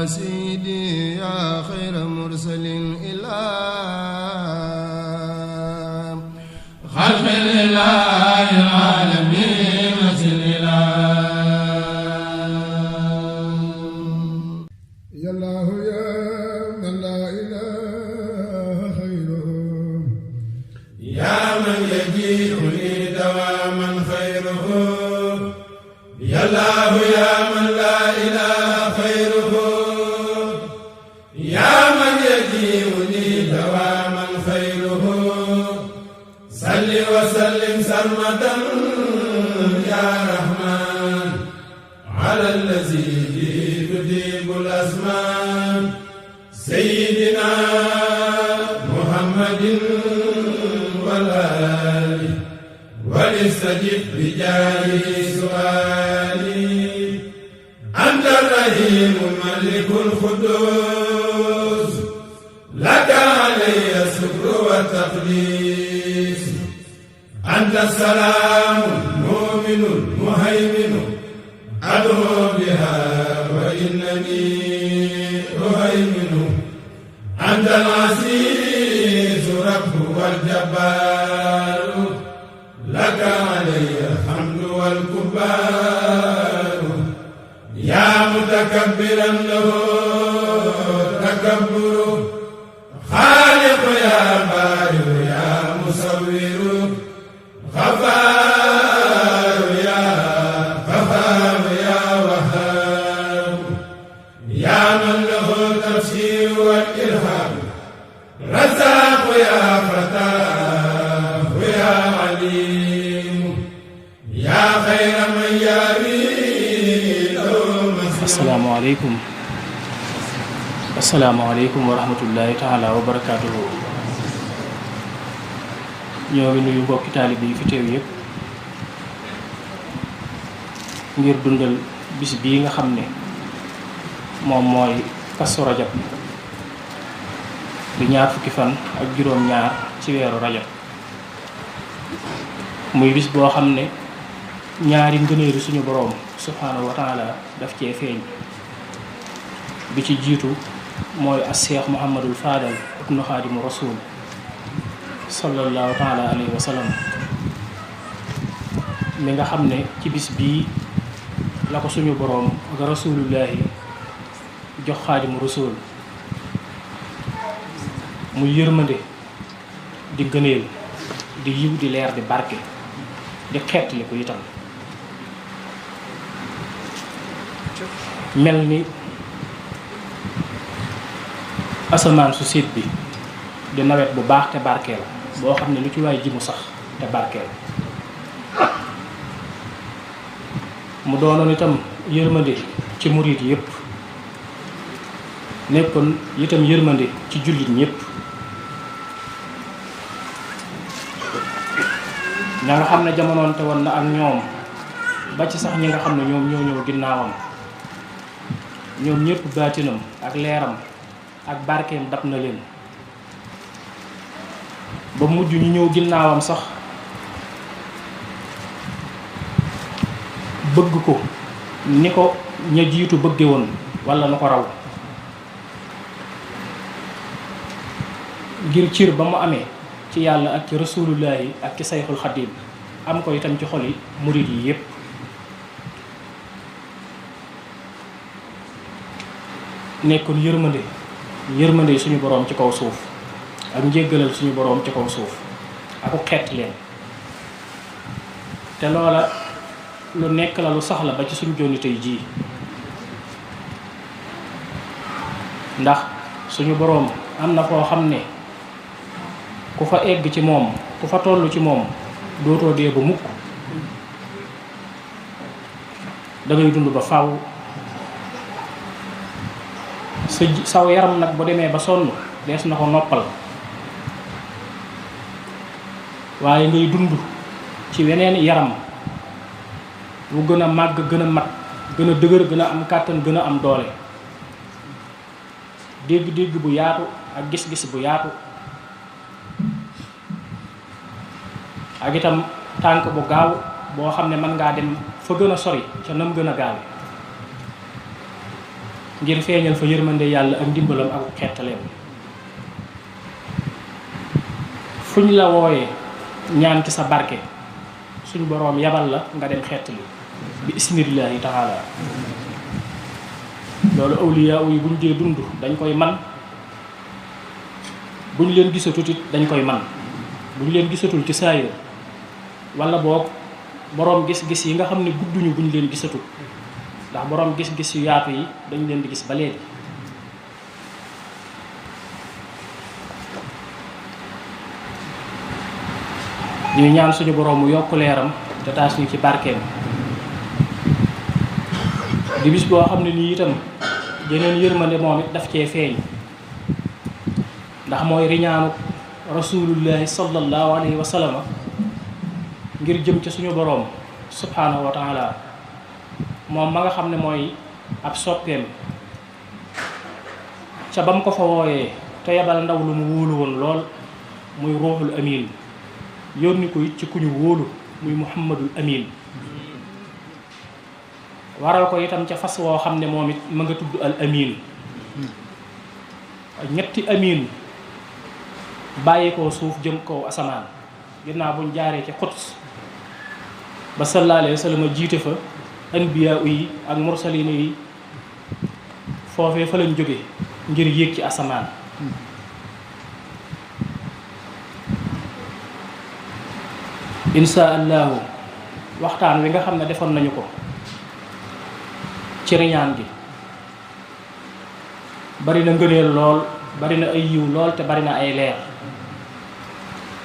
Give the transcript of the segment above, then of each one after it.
سيدي يا خير مرسل إلى خلق الله العالمين وسل إلى يا الله يا من لا إله خيره يا من يجيء لي دواما خيره يا الله يا من لا إله خيره يا من يجيء لي دواما خيره صل وسلم سرمدا يا رحمن على الذي تجيب الأزمان سيدنا محمد والآل ولستجب بجاهه سؤالي أنت الرحيم الملك القدوس لك علي الشكر والتقديس أنت السلام المؤمن المهيمن أدعو بها وإنني أهيمن أنت العزيز رب والجبار لك علي الحمد والكبار يا متكبرا له تكبر خالق يا بارئ يا مصور غفار يا غفار يا وهاب يا من له التفسير والإلهام رزاق يا فتاه يا عليم يا خير من يريد asalaamaaleykum wa rahmatullahi taala wa barakaatuhu. ñoo ngi nuyu mbokki taalibe yi fi teew yëpp ngir dundal bis bii nga xam ne moom mooy Kazu Rajab di ñaar fukki fan ak juróom-ñaar ci weeru rajab muy bis boo xam ne ñaari ngëneelu suñu boroom subhaanahu wa taala daf cee feeñ. bi ci jiitu mooy as-Seex Muhammadul Faadal ibnu Xaadimu Rasuul sallallahu taala alayhi wa sallam mi nga xam ne ci bis bii la ko suñu boroom ak rasulullahi jox Xaadimu Rasuul muy yërmande di gëneel di yiw di leer di barke di xeetli ko itam mel ni asamaan su siit bi di nawet bu baax te barkeel boo xam ne lu ci waay ji mu sax te barkeel mu doonoon itam yërmande ci murit yépp nekkoon itam yërmande ci jullit ñépp ña nga xam ne jamonoonte woon na ak ñoom ba ci sax ñi nga xam ne ñoom ñoo ñëw ginnaawam ñoom ñépp baatinam ak leeram ak barkeem dab na leen ba mujj ñu ñëw ginnaawam sax bëgg ko ni ko ña jiitu bëgge woon walla nu ko raw ngir cir ba mu amee ci yàlla ak ci rasulullahi ak ci sayxul xadim am ko itam ci xoli murit yi yépp nekkoon yërmande suñu boroom ci kaw suuf ak njéggalal suñu boroom ci kaw suuf aku xeet leen te loola lu nekk la lu sax la ba ci suñu jonni tey jii ndax suñu boroom am na koo xam ne ku fa egg ci moom ku fa toll ci moom dootoo dee ba mukk dangay dund ba faw saw yaram nag bu demee ba sonn dees na ko noppal waaye ngay dund ci weneen yaram bu gën a màgg gën a mat gën a dëgër gën a am kàttan gën a am doole dégg-dégg bu yaatu ak gis-gis bu yaatu ak itam tànk bu gaaw boo xam ne mën ngaa dem fa gën a sori ca nam gën a gaaw ngir feeñal fa yërmande yàlla ak ndimbalam ak xettaleem. fu ñu la wooyee ñaan ci sa barke suñ boroom yabal la nga dem xettali bi ismillaahi taala. loolu awliyaa yi buñ dee dund dañ koy man, buñ leen gisatut it dañ koy man. buñ leen gisatul ci saayir wala boog boroom gis-gis yi nga xam ne gudduñu buñ leen gisatul, ndax boroom gis-gis yu yaatu yi dañ leen di gis ba léegi. ñuy ñaan suñu boroom mu yokk leeram te taas ñu ci barkeem. di bis boo xam ne nii itam jeneen yërmande moom it daf cee feeñ, ndax mooy riñaanu rasulullahi sallallahu alayhi wa sallam ngir jëm ci suñu boroom subhanahu wa taala, moom ma nga xam ne mooy ab soppeem ca bam ko fa wooyee te yebal ndaw lu mu wóolu woon lool muy ruuxul amin, yónni ko it ci ku ñu wóolu muy muhammadul amin, waral ko itam ca fas woo xam ne moom it ma nga tudd al amin. ñetti amin bàyyi ko suuf jëm kaw asamaan ginnaaw buñ jaaree ci Quds ba sallallahu alayhi wa sallam jiite fa anbiya yi ak mursalin yi, foofee fa lañ jóge ngir yéeg ci asamaan. insha allahu waxtaan wi nga xam ne defoon nañu ko ci riñaan gi bari na ngëneel lool, bari na ay yiw lool, te bari na ay leer.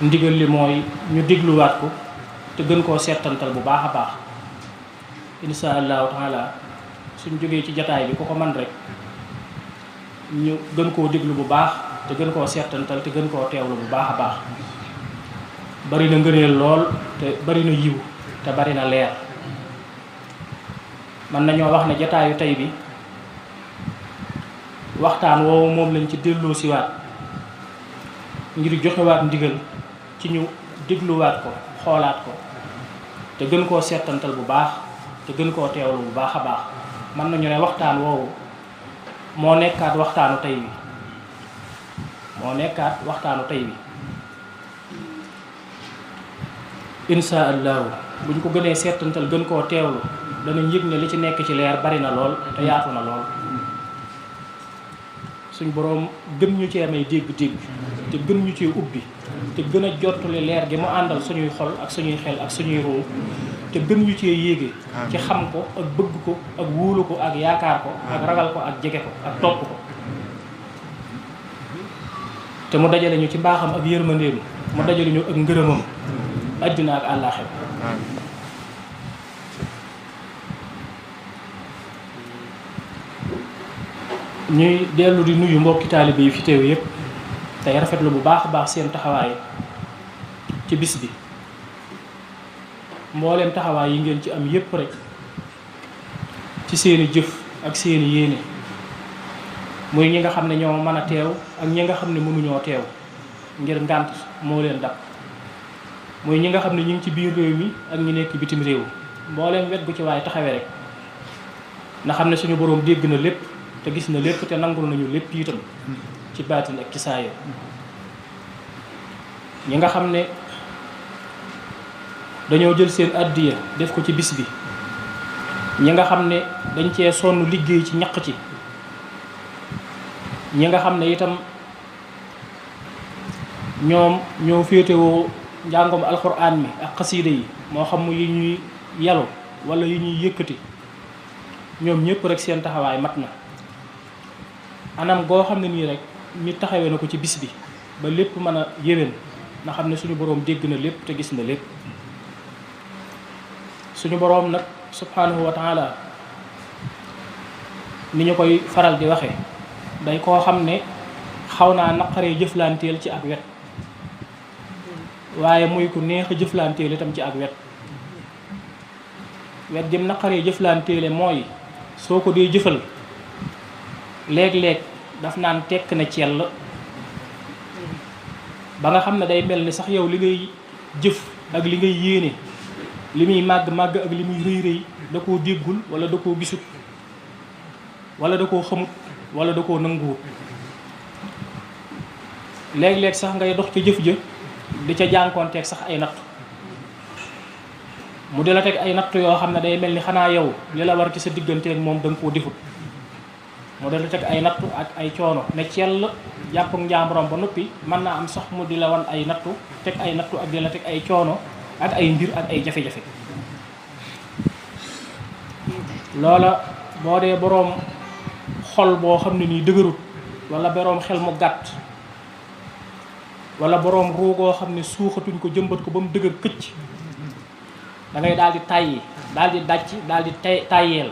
ndigal li mooy ñu dégluwaat ko te gën koo seetantal bu baax a baax. insha allahu taala suñ jógee ci jataay bi ku ko man rek ñu gën koo déglu bu baax te gën koo seetantal te gën koo teewlu bu baax a baax. bari na ngëneel lool, te bari na yiw, te bari na leer. mën nañoo wax ne jataayu tey bi waxtaan woowu moom lañ ci delloo siwaat ngir joxewaat ndigal ci ñu dégluwaat ko, xoolaat ko, te gën koo seetantal bu baax te gën koo teewlu bu baax a baax. mën nañu ne waxtaan woowu moo nekkaat waxtaanu tey bi insha allahu buñ ko gënee seetantal gën koo teewlu danañ yëg ne li ci nekk ci leer bari na lool te yaatu na lool. suñ boroom gën ñu cee may dégg-dégg te gën ñu cee ubbi te gën a jottali leer gi mu àndal suñuy xol ak suñuy xel ak suñuy ruu, te gën ñu cee yéege ci xam ko ak bëgg ko ak wóolu ko ak yaakaar ko ak ragal ko ak jege ko ak topp ko, te mu dajale ñu ci mbaaxam ak yërmandeem, mu dajale ñu ak ngërëmam àddina ak àllaaxira. ñuy dellu di nuyu mbokki taalibe yi fi teew yépp tey rafetlu bu baax a baax seen taxawaay ci bis bi. mbooleem taxawaay yi ngeen ci am yépp rek ci seeni jëf ak seeni yéene, muy ñi nga xam ne ñoo mën a teew ak ñi nga xam ne mënuñoo teew ngir ngànt moo leen dab, muy ñi nga xam ne ñu ngi ci biir réew mi ak ñi nekk bitim réew. mbooleem wet gu ci waaye taxawee rek na xam ne suñu boroom dégg na lépp te gis na lépp te nangul nañu lépp itam ci baatin ak ci saayir. ñi nga xam ne dañoo jël seen àddiya def ko ci bis bi, ñi nga xam ne dañ cee sonn liggéey ci ñaq ci, ñi nga xam ne itam ñoom ñoo féetewoo njàngum alxuraan mi ak xasiida yi, moo xam yi ñuy yalu wala yi ñuy yëkkati, ñoom ñëpp rek seen taxawaay mat na. anam goo xam ne nii rek nit taxawee na ko ci bis bi ba lépp mën a yéwén, na xam ne suñu boroom dégg na lépp te gis na lépp. suñu boroom nag subhanahu wa taala ni ñu koy faral di waxe day koo xam ne xaw naa naqaree jëflanteel ci ak wet, waaye muy ku neex a jëflanteel itam ci ak wet. wet jëm naqaree jëflanteele mooy soo ko dee jëfal léeg-léeg daf naan tekk na cell ba nga xam ne day mel ni sax yow li ngay jëf ak li ngay yéene, li muy màgg-màgg ak li muy rëy-rëy da koo déggul wala da koo gisut. wala da koo xamut wala da koo nanguwut. léeg-léeg sax ngay dox ca jëf ja di ca jànkoonteeg sax ay nattu mu di la teg ay nattu yoo xam ne day mel ni xanaa yow li la war ci sa digganteeg moom da nga koo defut. mu di la teg ay nattu ak ay coono ne cell jàpp ak njàmburam ba noppi mën naa am sax mu di la wan ay nattu teg ay nattu ak di la teg ay coono ak ay mbir ak ay jafe-jafe. loola boo dee boroom xol boo xam ne nii dëgërut wala boroom xel mu gàtt wala boroom ruugoo xam ne suuxatuñ ko jëmbat ko ba mu dëgër këcc da ngay daal di tàyyi daal di dàcc daal di tàyyeel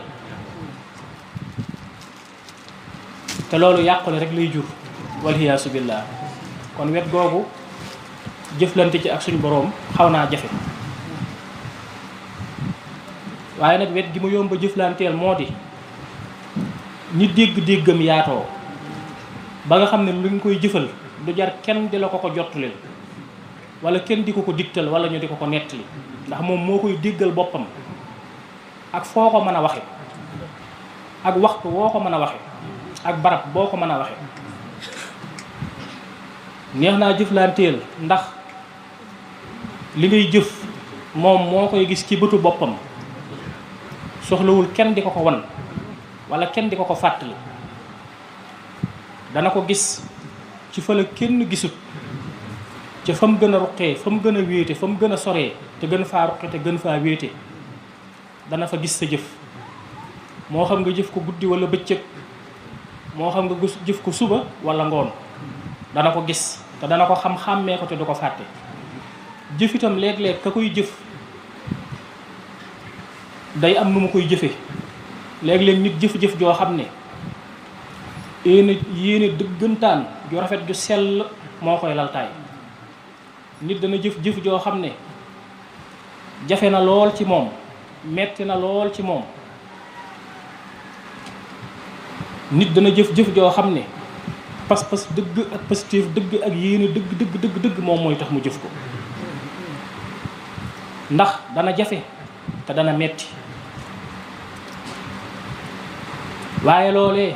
te loolu yàqule rek lay jur walhiyaasu billah. kon wet googu jëflante ci ak suñu boroom xaw naa jafe waaye nag wet gi mu yomb a jëflanteel moo di ni dégg-déggam yaatoo ba nga xam ne lu ñu koy jëfal du jar kenn di la ko jottulil wala kenn di ko digtal wala ñu di ko nettali ndax moom moo koy déggal boppam ak foo ko mën a waxe ak waxtu woo ko mën a waxe ak barab boo ko mën a waxe neex naa jëflanteel ndax li ngay jëf moom moo koy gis ci bëtu boppam soxlawul kenn di ko wan wala kenn di ko fàttali. dana ko gis ci fa la kenn gisut ca fa mu gën a ruqee fa mu gën a wéete fa mu gën a soree te gën faa ruqe te gën faa wéete dana fa gis sa jëf moo xam nga jëf ko guddi wala bëccëg moo xam nga jëf ko suba wala ngoon dana ko gis te dana ko xàmmee ko te du ko fàtte. jëf itam léeg-léeg ka koy jëf day am nu mu koy jëfe léeg-léeg nit jëf-jëf joo xam ne yéene dëggantaan ju rafet ju sell moo koy laltaay. nit dana jëf-jëf joo xam ne jafe na lool ci moom metti na lool ci moom. nit dana jëf-jëf joo xam ne pas-pas dëgg ak positif dëgg ak yéene dëgg moom mooy tax mu jëf ko ndax dana jafe te dana metti waaye loolee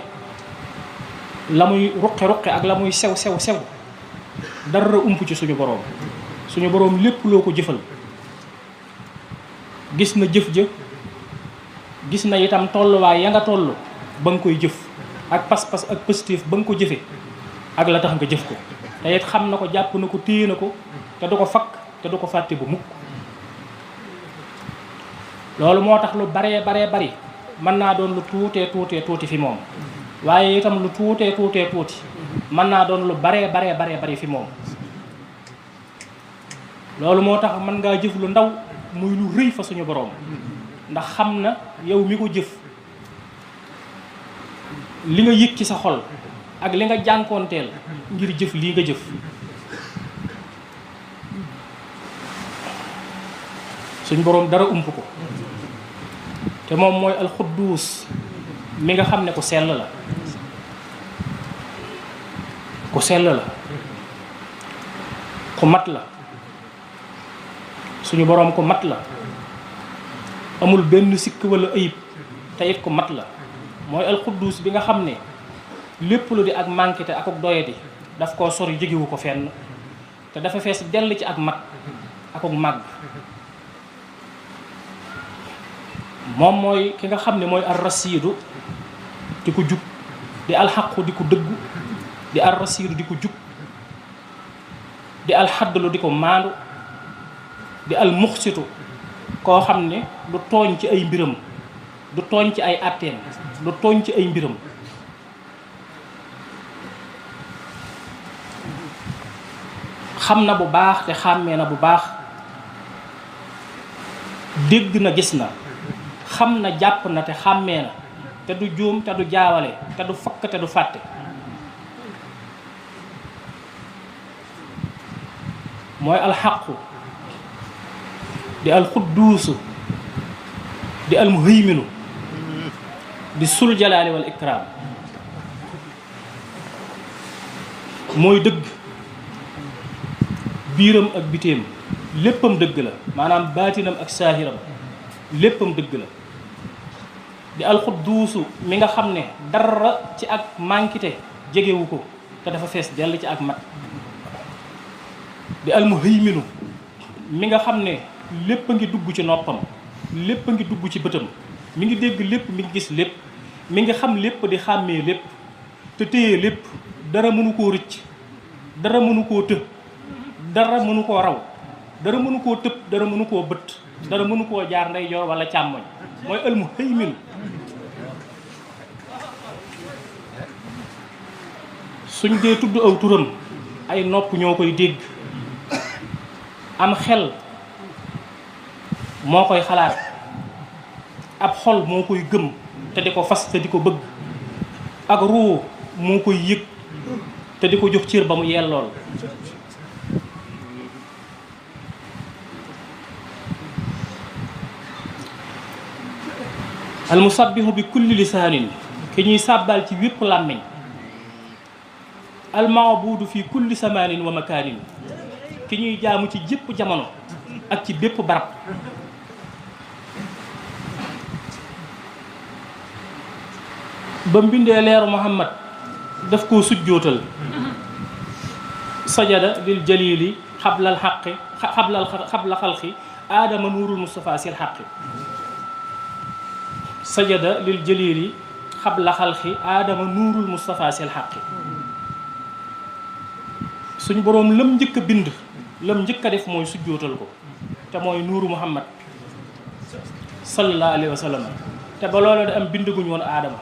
la muy ruqe ak la muy sew dara ump ci suñu boroom lépp loo ko jëfal gis na jëf ja gis na itam tolluwaay ya nga toll ba nga koy jëf ak pas-pas ak positif ba nga ko jëfe ak la tax nga jëf ko te it xam na ko jàpp na ko téye na ko te du ko fakk te du ko fàtte bu mukk. loolu moo tax lu baree bari mën naa doon lu tuuti fi moom waaye itam lu tuuti mën naa doon lu baree bari fi moom. loolu moo tax mën ngaa jëf lu ndaw muy lu rëy fa suñu boroom ndax xam na yow mi ko jëf li nga yëg ci sa xol ak li nga jànkoonteel ngir jëf lii nga jëf. suñu boroom dara ump ko te moom mooy alxudduus mi nga xam ne ku sell la ku mat la suñu boroom ku mat la amul benn sikk walla ayib te it ku mat la mooy alxudduus bi nga xam ne lépp lu di ak manqué te ak doyadi daf koo sori jógewu ko fenn te dafa fees dell ci ak mat ak màgg. moom mooy ki nga xam ne mooy ar-rasiidu di ko jub di alxaqu di ko dëggu di ar-rasiidu di ko jub di alxadlu di ko maandu di almuxsitu koo xam ne du tooñ ci ay mbiram du tooñ ci ay àtteem du tooñ ci ay mbiram. xam na bu baax te xàmmee na bu baax dégg na gis na xam na jàpp na te xàmmee na te du juum te du jaawale te du fakk te du fàtte. mooy alxaqu di alxudduusu di almuhayminu di sul jalaali wal ikraam. mooy dëgg biiram ak bitéem léppam dëgg la maanaam baatinam ak saahiram léppam dëgg la di alxudduusu mi nga xam ne dara ci ak mànkite jegewu ko te dafa fees dell ci ak mat. di almuhayminu mi nga xam ne lépp a ngi dugg ci noppam, lépp a ngi dugg ci bëtam, mi ngi dégg lépp, mi ngi gis lépp, mi ngi xam lépp, di xàmmee lépp te téye lépp. dara mënu koo rëcc, dara mënu koo të, dara mënu koo raw, dara mënu koo tëb, dara mënu koo bët, dara mënu koo jaar ndeyjoor wala càmmoñ. mooy almuhaymin. suñ dee tudd aw turam ay nopp ñoo koy dégg, am xel moo koy xalaat, ab xol moo koy gëm te di ko fas te di ko bëgg, ak ruu moo koy yëg te di ko jox cër ba mu yellool. almusabbihu bi kulli lisaanin ki ñuy sàbbal ci wépp làmmiñ. almaabuudu fi kulli samaanin wa makaanin ki ñuy jaamu ci jépp jamono ak ci bépp barab. ba mbindee leeru Muhammad daf koo sujjootal. sajada lil jalili xablal xaqi xabla xalqi aadama nuurul Mustafa sil xaqi. sajada lil jalili xabla xalqi aadama nuurul Mustafa sil xaqi. suñ boroom lam njëkk a bind, lam njëkk a def mooy sujjootal ko te mooy nuuru Muhammad sallallahu alayhi wa sallam. te ba loola da am bindaguñu woon aadama.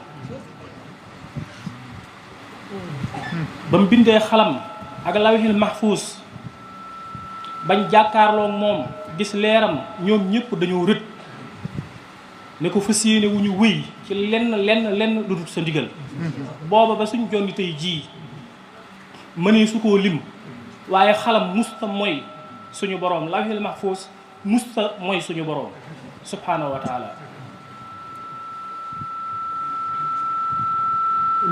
ba mu bindee xalam ak lawhil mahfuus bañ jàkkaarloo moom gis leeram, ñoom ñëpp dañoo rët ne ko fas yéene wu ñu wëy ci lenn lu dul sa ndigal. booba ba suñ jonni tey jii mënee su koo lim, waaye xalam musta mooy suñu boroom, lawhil mahfuus musta mooy suñu boroom subhaanahu wa taala.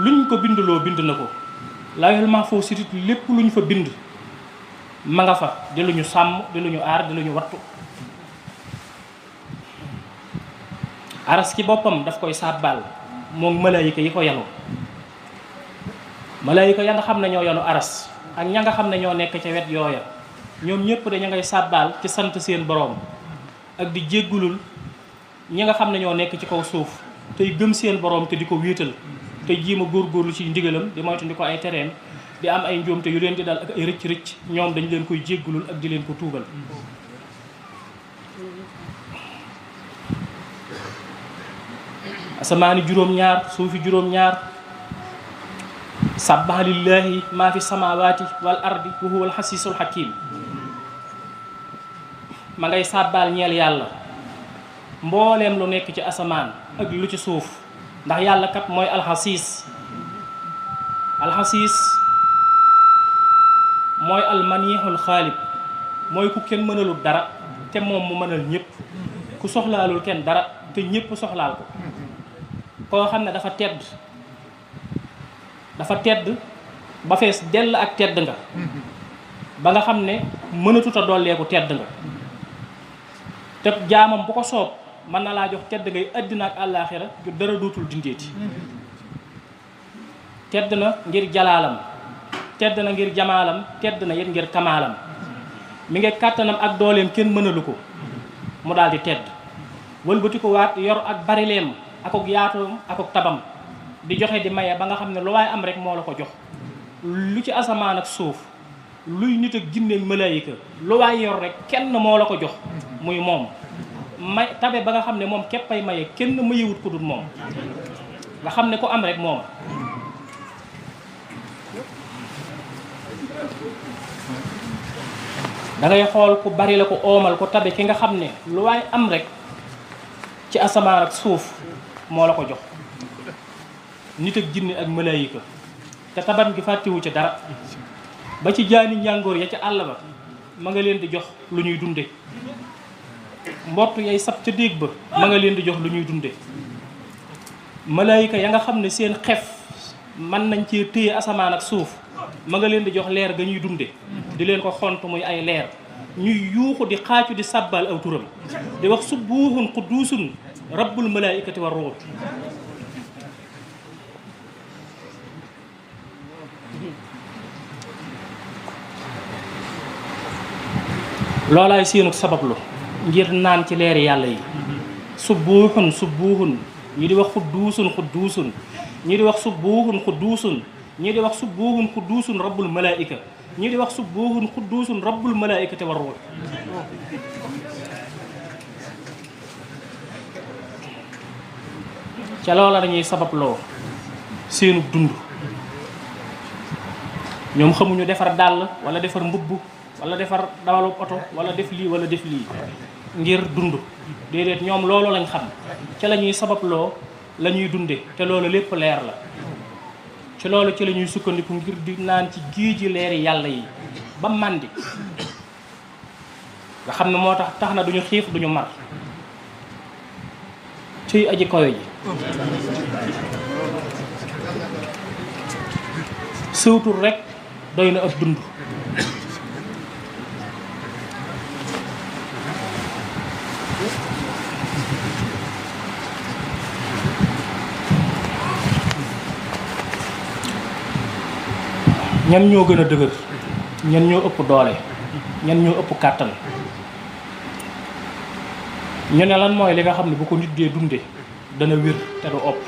luñ ko bindloo bind na ko. lawhil mahfuus it lépp luñ fa bind ma nga fa, di lu ñu sàmm, di lu ñu aar, di lu ñu wattu. aras ci boppam daf koy sàbbaal moom malaayika yi ko yanu. malaayika ya nga xam ne ñoo yanu aras ak ña nga xam ne ñoo nekk ca wet yooya, ñoom ñëpp dañu ngay sàbbaal ci sant seen boroom ak di jéggulul ñi nga xam ne ñoo nekk ci kaw suuf tey gëm seen boroom te di ko wéetal, te jiima góorgóorlu ci ndigalam di moytu di ko ay tereem, di am ay njuumte yu leen di dal ak ay rëcc-rëcc, ñoom dañu leen koy jéggulul ak di leen ko tuubal. asamaani juróom-ñaar, suufi juróom-ñaar. sabbaha lillahi maa fi samaawaati wal ardi wa huwa alxasiisul xakiim. ma ngay sàbbaal ñeel yàlla mbooleem lu nekk ci asamaan ak lu ci suuf, ndax yàlla kat mooy alxasiis. alxasiis mooy almaniixul xaalib, mooy ku kenn mënalul dara te moom mu mënal ñëpp, ku soxlaalul kenn dara te ñëpp soxlaal ko. koo xam ne dafa tedd ba fees dell ak tedd nga, ba nga xam ne mënatut a dolleeku tedd nga. te jaamam bu ko soob mën na laa jox tedd ngay àddina ak àllaaxira ju dara dootul dindeeti. tedd na ngir jalaalam, tedd na ngir jamaalam, tedd na yit ngir kamaalam. mi ngi kàttanam ak dooleem kenn mënalu ko, mu daal di tedd. wëlbati ko waat yor ak barileem akuk yaatoom akuk tabam, di joxe di maye ba nga xam ne lu waaye am rek moo la ko jox. lu ci asamaan ak suuf, luy nit ak jinne ak malaayika, lu waay yor rek kenn moo la ko jox, muy moom. may tabe ba nga xam ne moom képp ay maye, kenn mayewut ko dul moom, nga xam ne ku am rek moom. da ngay xool ku bari la ko oomal ko tabe ki nga xam ne lu waay am rek ci asamaan ak suuf moo la ko jox, nit ak jinne ak malaayika. te taban gi fàttewu ci dara, ba ci jaani njàngoor ya ca àll ba ma nga leen di jox lu ñuy dunde. mbott yay sab ca déeg ba ma nga leen di jox lu ñuy dunde. malaayika ya nga xam ne seen xef mën nañ cee téye asamaan ak suuf ma nga leen di jox leer ga ñuy dunde, di leen ko xont muy ay leer, ñuy yuuxu di xaacu di sàbbal aw turam, di wax subbuuhun qudduusun rabbul malaikati war ruux. loolaay seenu sabablu ngir naan ci leeri yàlla yi. subbuuxun subbuuxun ñi di wax xudduusun xudduusun ñi di wax subbuuxun xudduusun ñi di wax subbuuxun xudduusun rabbul malaika ñi di wax subbuuxun xudduusun rabbul malaikati war ruux. ca loola dañuy sababloo seenu dund. ñoom xamuñu defar dàll wala defar mbubb wala defar dawalu oto wala def lii wala def lii ngir dund déedéet ñoom loolu lañ xam ca la ñuy sababloo la ñuy dunde te loolu lépp leer la. ci loolu ci la ñuy sukkandiku ngir di naan ci géeji leeri yàlla yi ba màndi nga xam ne moo tax na duñu xiif duñu mar ciy aji koyo ji. sëwtul rek doy na ab dund. ñan ñoo gën a dëgër ñan ñoo ëpp doole ñan ñoo ëpp kàttan ñu ne lan mooy li nga xam ne bu ko nit dee dunde dana wér te du opp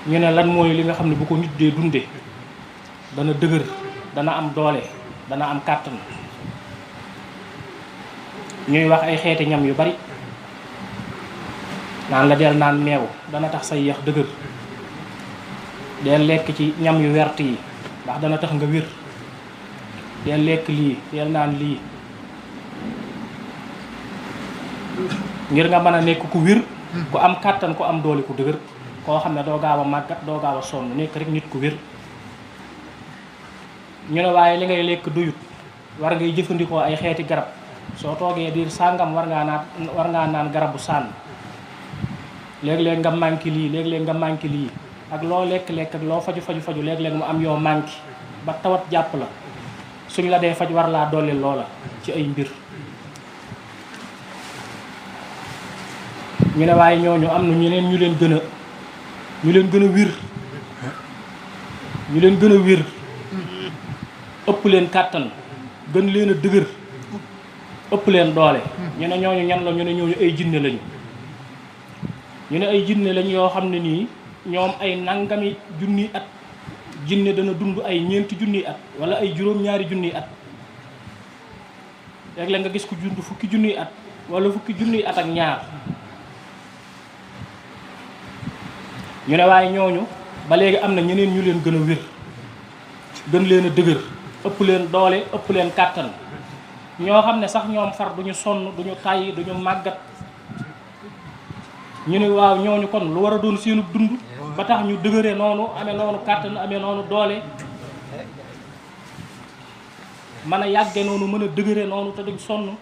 ñu ne lan mooy li nga xam ne bu ko nit dee dunde dana dëgër dana am doole dana am kàttan. ñuy wax ay xeeti ñam yu bari naan la del naan meew dana tax say yax dëgër del lekk ci ñam yu wert yi ndax dana tax nga wér del lekk lii del naan lii ngir nga mën a nekk ku wér ku am kàttan ku am doole ku dëgër koo xam ne doo gaaw a màggat doo gaaw a sonn nekk rek nit ku wér. ñu ne waaye li ngay lekk doyut war ngay jëfandikoo ay xeeti garab soo toogee diir sàngam war ngaa naan garabu sànn léeg-léeg nga manqué lii léeg-léeg nga manqué lii ak loo lekk-lekk ak loo faju léeg-léeg mu am yoo manqué ba tawat jàpp la suñ la dee faj war laa dolli loola ci ay mbir. ñu ne waaye ñooñu am na ñeneen ñu leen gën a wir ñu leen gën a wir ëpp leen kàttan gën leen a dëgër ëpp leen doole. ñu ne ñooñu ñan la ñu ne ñooñu ay jinne lañu. ñu ne ay jinne lañ yoo xam ne nii ñoom ay nangami junni at jinne dana dund ay ñeenti junni at wala ay juróom-ñaari junni at léeg-léeg nga gis ku dund fukki junni at wala fukki junni at ak ñaar. ñu ne waaye ñooñu ba léegi am na ñeneen ñu leen gën a wér gën leen a dëgër ëpp leen doole ëpp leen kàttan ñoo xam ne sax ñoom far duñu sonn duñu tàyyi duñu màggat. ñu ne waaw ñooñu kon lu war a doon seenu dund ba tax ñu dëgëre noonu amee noonu kàttan amee noonu doole mën a yàgge noonu mën a dëgëre noonu te duñ sonn.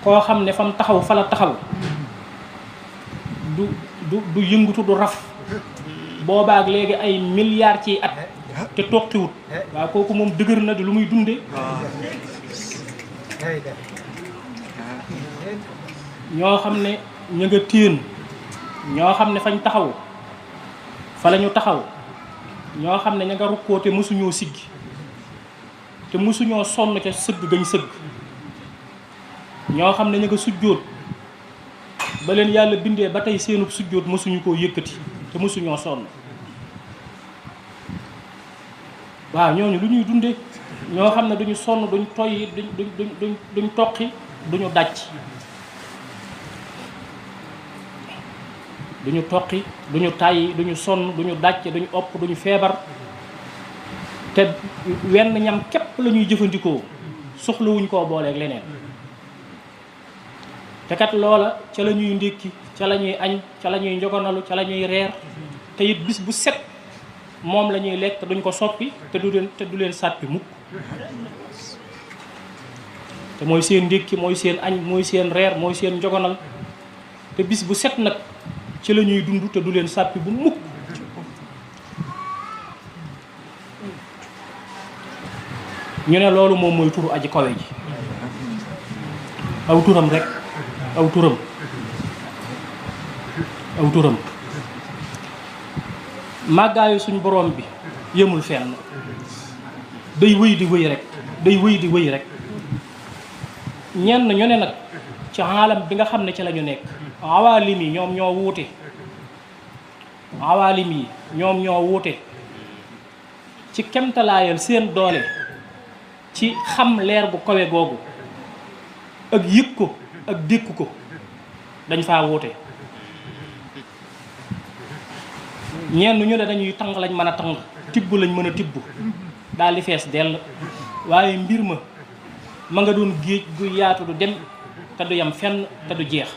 koo xam ne fam taxaw fa la taxaw du yëngutu du raf boobaak léegi ay milliards ci at te toqiwut waaw kooku moom dëgër na di lu muy dunde. ñoo xam ne ñu nga téen ñoo xam ne fañ taxaw fa la ñu taxaw ñoo xam ne ña nga rukkoo te mësuñoo siggi te mësuñoo sonn ca sëgg gañ sëgg ñoo xam ne ña nga sujjóot ba leen yàlla bindee ba tey seenub sujjóot mësuñu koo yëkkati te mësuñoo sonn. waaw ñooñu lu ñuy dunde ñoo xam ne duñu sonn duñ toyyi duñ toqi duñu dàcc duñu toqi duñu tàyyi duñu sonn duñu dàcc duñu opp duñu feebar te wenn ñam képp la ñuy jëfandikoo soxlawuñ koo booleeg leneen. te kat loola ca la ñuy ndékki ca la ñuy añ ca la ñuy njogonalu ca la ñuy reer te it bis bu set moom la ñuy lekk duñ ko soppi te du leen sàppi mukk. te mooy seen ndékki mooy seen añ mooy seen reer mooy seen njogonal te bis bu set nag ci la ñuy dund te du leen sàppi bu mukk. ñu ne loolu moom mooy turu aji kawe ji aw turam rek aw turam màggaayu suñ borom bi yëmul fenn day wëy di wëy rek ñenn ñu ne nag ci aalam bi nga xam ne ci la ñu nekk awaalim yi ñoom ñoo wuute ci kemtalaayal seen doole ci xam leer bu kawe googu ak yëg ko ak dékku ko dañ faa wuute ñenn ñu ne dañuy tàng lañ mën a tàng tibb lañ mën a tibb daal di fees dell waaye mbir ma nga doon géej gu yaatu du dem te du yam fenn te du jeex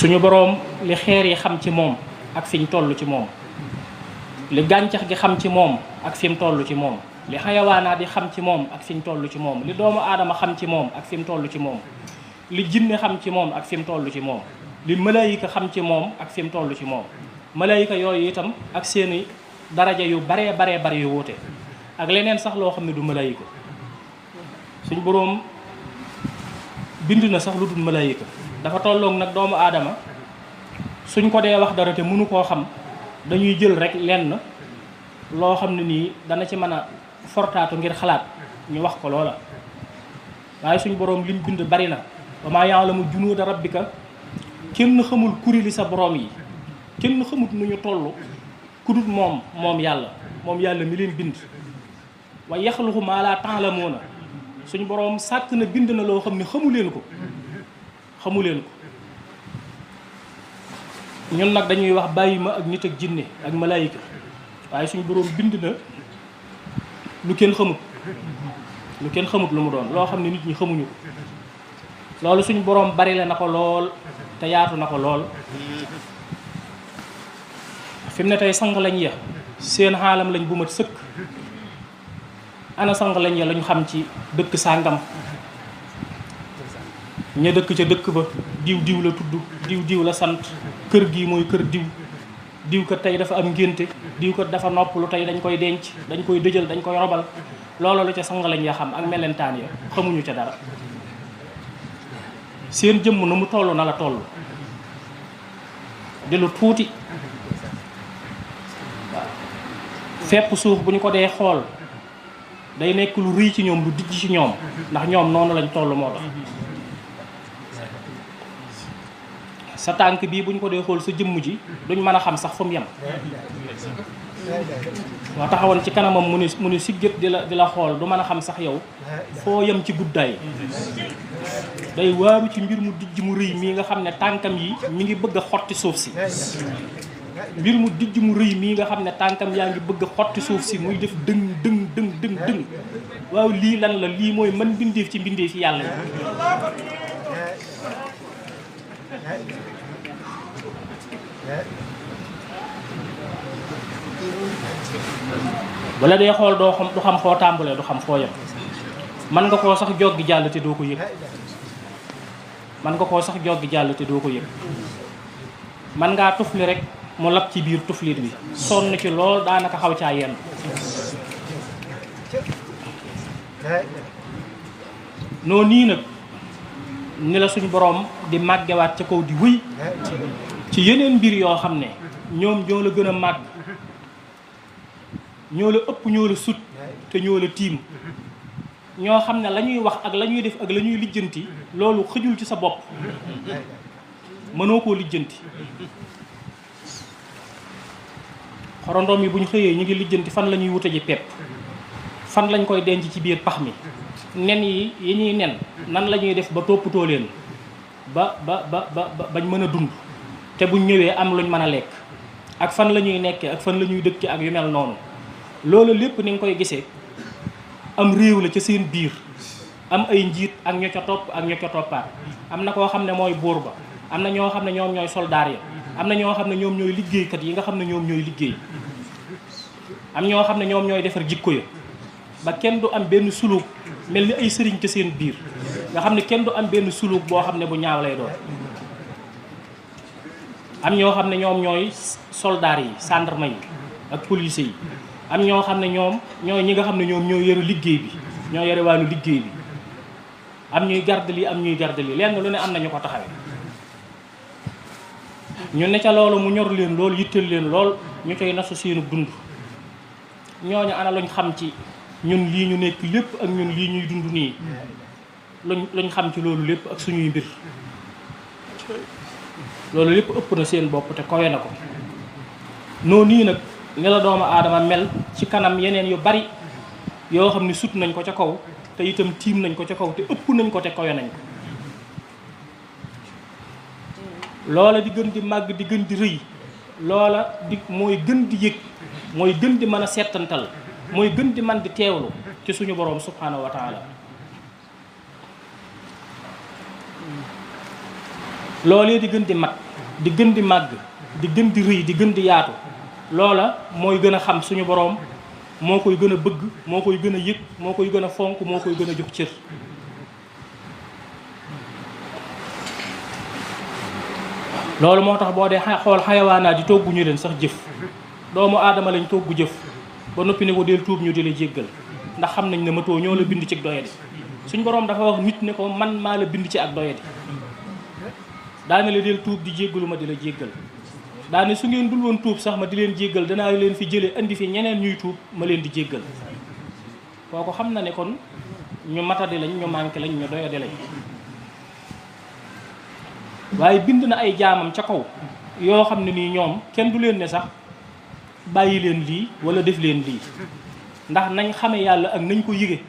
suñu boroom li xeer yi xam ci moom ak fiñ toll ci moom li gàncax gi xam ci moom ak fi mu toll ci moom li xayawaanaat yi xam ci moom ak fi mu toll ci moom li doomu aadama xam ci moom ak fi mu toll ci moom li jinne xam ci moom ak fi mu toll ci moom li malaayika xam ci moom ak fi mu toll ci moom malaayika yooyu itam ak seeni daraja yu baree yu wuute ak leneen sax loo xam ne du malaayika suñ boroom bind na sax lu dul malaayika dafa tolloog nag doomu aadama suñ ko dee wax dara te mënu koo xam dañuy jël rek lenn loo xam ne nii dana ci mën a fortaatu ngir xalaat ñu wax ko loola waaye suñ boroom lim bind bari na wa maa ya'lamu junuuda rabbika kenn xamul kuréeli sa boroom yi kenn xamut nu ñu toll ku dul moom yàlla mi leen bind wa yaxluqu maa laa ta'lamuuna suñ boroom sàkk na bind na loo xam ne xamu leen ko ñun nag dañuy wax bàyyi ma ak nit ak jinne ak malaayika waaye suñ boroom bind na lu kenn xamut lu mu doon loo xam ne nit ñi xamuñu ko loolu suñ boroom bari la na ko lool te yaatu na ko lool fi mu ne tey sang lañ ya seen xaalam lañ bu mat sëkk ana sang lañ ya lañu xam ci dëkk sàngam ña dëkk ca dëkk ba diw la tudd diw la sant kër gi mooy kër diw ko tey dafa am ngénte diw ko dafa noppalu tey dañ koy denc dañ koy dëjal dañ koy robal loolu lu ca sang lañ ya xam ak melentaan ya xamuñu ca dara seen jëmm na mu toll na la toll di lu tuuti waaw fépp suuf bu ñu ko dee xool day nekk lu rëy ci ñoom lu dijj ci ñoom ndax ñoom noonu lañ toll moo tax sa tànk bii bu ñu ko dee xool sa jëmm ji duñ mën a xam sax fu mu yem moo taxawoon ci kanamam mu ni siggat di la xool du mën a xam sax yow foo yem ci guddaay day waaru ci mbir mu dijj mu rëy mii nga xam ne tànkam yi mi ngi bëgg a xotti suuf si mbir mu dijj mu rëy mii nga xam ne tànkam yaa ngi bëgg a xotti suuf si muy def dëng waaw lii lan la lii mooy man mbindeef ci mbindeef fi yàlla yi bu la dee xool du xam foo tàmbalee du xam foo yem man nga koo sax joggi jàll te doo ko yëg man ngaa tufli rek mu lab ci biir tuflit bi sonn ci lool daanaka xaw caa yenn noonu nii nag ni la suñ boroom di màggewaat ca kaw di wëy ci yeneen mbir yoo xam ne ñoom ñoo la gën a màgg ñoo la ëpp ñoo la sut te ñoo la tiim ñoo xam ne la ñuy wax ak la ñuy def ak la ñuy lijjanti loolu xëjul ci sa bopp mënoo koo lijjanti xorondoom yi bu ñu xëyee ñu ngi lijjanti fan la ñuy wute ji pepp fan lañ koy denc ci biir pax mi nen yi ñuy nen nan la ñuy def ba toppatoo leen bañ mën a dund te buñ ñëwee am luñ mën a lekk ak fan la ñuy nekkee ak fan la ñuy dëkkee ak yu mel noonu loolu lépp ni nga koy gisee am réew la ca seen biir am ay njiit ak ña ca topp ak ña ca toppaat am na koo xam ne mooy buur ba am na ñoo xam ne ñoom ñooy soldaar ya am na ñoo xam ne ñoom ñooy liggéeykat yi nga xam ne ñoom ñooy liggéey am ñoo xam ne ñoom ñooy defar jikko ya ba kenn du am benn suluk mel ni ay sëriñ ca seen biir nga xam ne kenn du am benn suluk boo xam ne bu ñaaw lay doon am ñoo xam ne ñoom ñooy soldats yi gendarme yi ak police yi am ñoo xam ne ñoom ñooy ñi nga xam ne ñoom ñoo yore liggéey bi ñoo yore wàllu liggéey bi am ñuy garde lii am ñuy garde lii lenn lu ne am na ñu ko taxawee ñu ne ca loolu mu ñor leen lool yitteel leen lool ñu koy nasu seenu dund ñooñu ana luñ xam ci ñun lii ñu nekk lépp ak ñun lii ñuy dund nii luñ xam ci loolu lépp ak suñuy mbir loolu lépp ëpp na seen bopp te kawe na ko noonu nii nag ni la doomu aadama mel ci kanam yeneen yu bari yoo xam ne sut nañ ko ca kaw te itam tiim nañ ko ca kaw te ëpp nañ ko te kawe nañ ko loola di gën di màgg di gën di rëy loola di mooy gën di yëg mooy gën di mën a settantal mooy gën di man di teewlu ci suñu boroom subhaanahu wa taala loolee di gën di mat di gën di màgg di gën di rëy di gën di yaatu loola mooy gën a xam suñu boroom moo koy gën a bëgg moo koy gën a yëg moo koy gën a fonk moo koy gën a jox cër loolu moo tax boo dee xool xayawaanaat yi togguñu leen sax jëf doomu aadama lañ toggu jëf ba noppi ne ko del tuub ñu di la jéggal ndax xam nañ ne matoo ñoo la bind ci ak doyadi suñ boroom dafa wax nit ne ko man maa la bind ci ak doyadi daane la del tuub di jéggalu ma di la jéggal daane su ngeen dul woon tuub sax ma di leen jéggal danaa leen fi jële indi fi ñeneen ñuy tuub ma leen di jéggal kooku xam na ne kon ñu matadi lañ ñu manqué lañ ñu doyadi lañ waaye bind na ay jaamam ca kaw yoo xam ne nii ñoom kenn du leen ne sax bàyyi leen lii wala def leen lii ndax nañ xame yàlla ak nañ ko yëge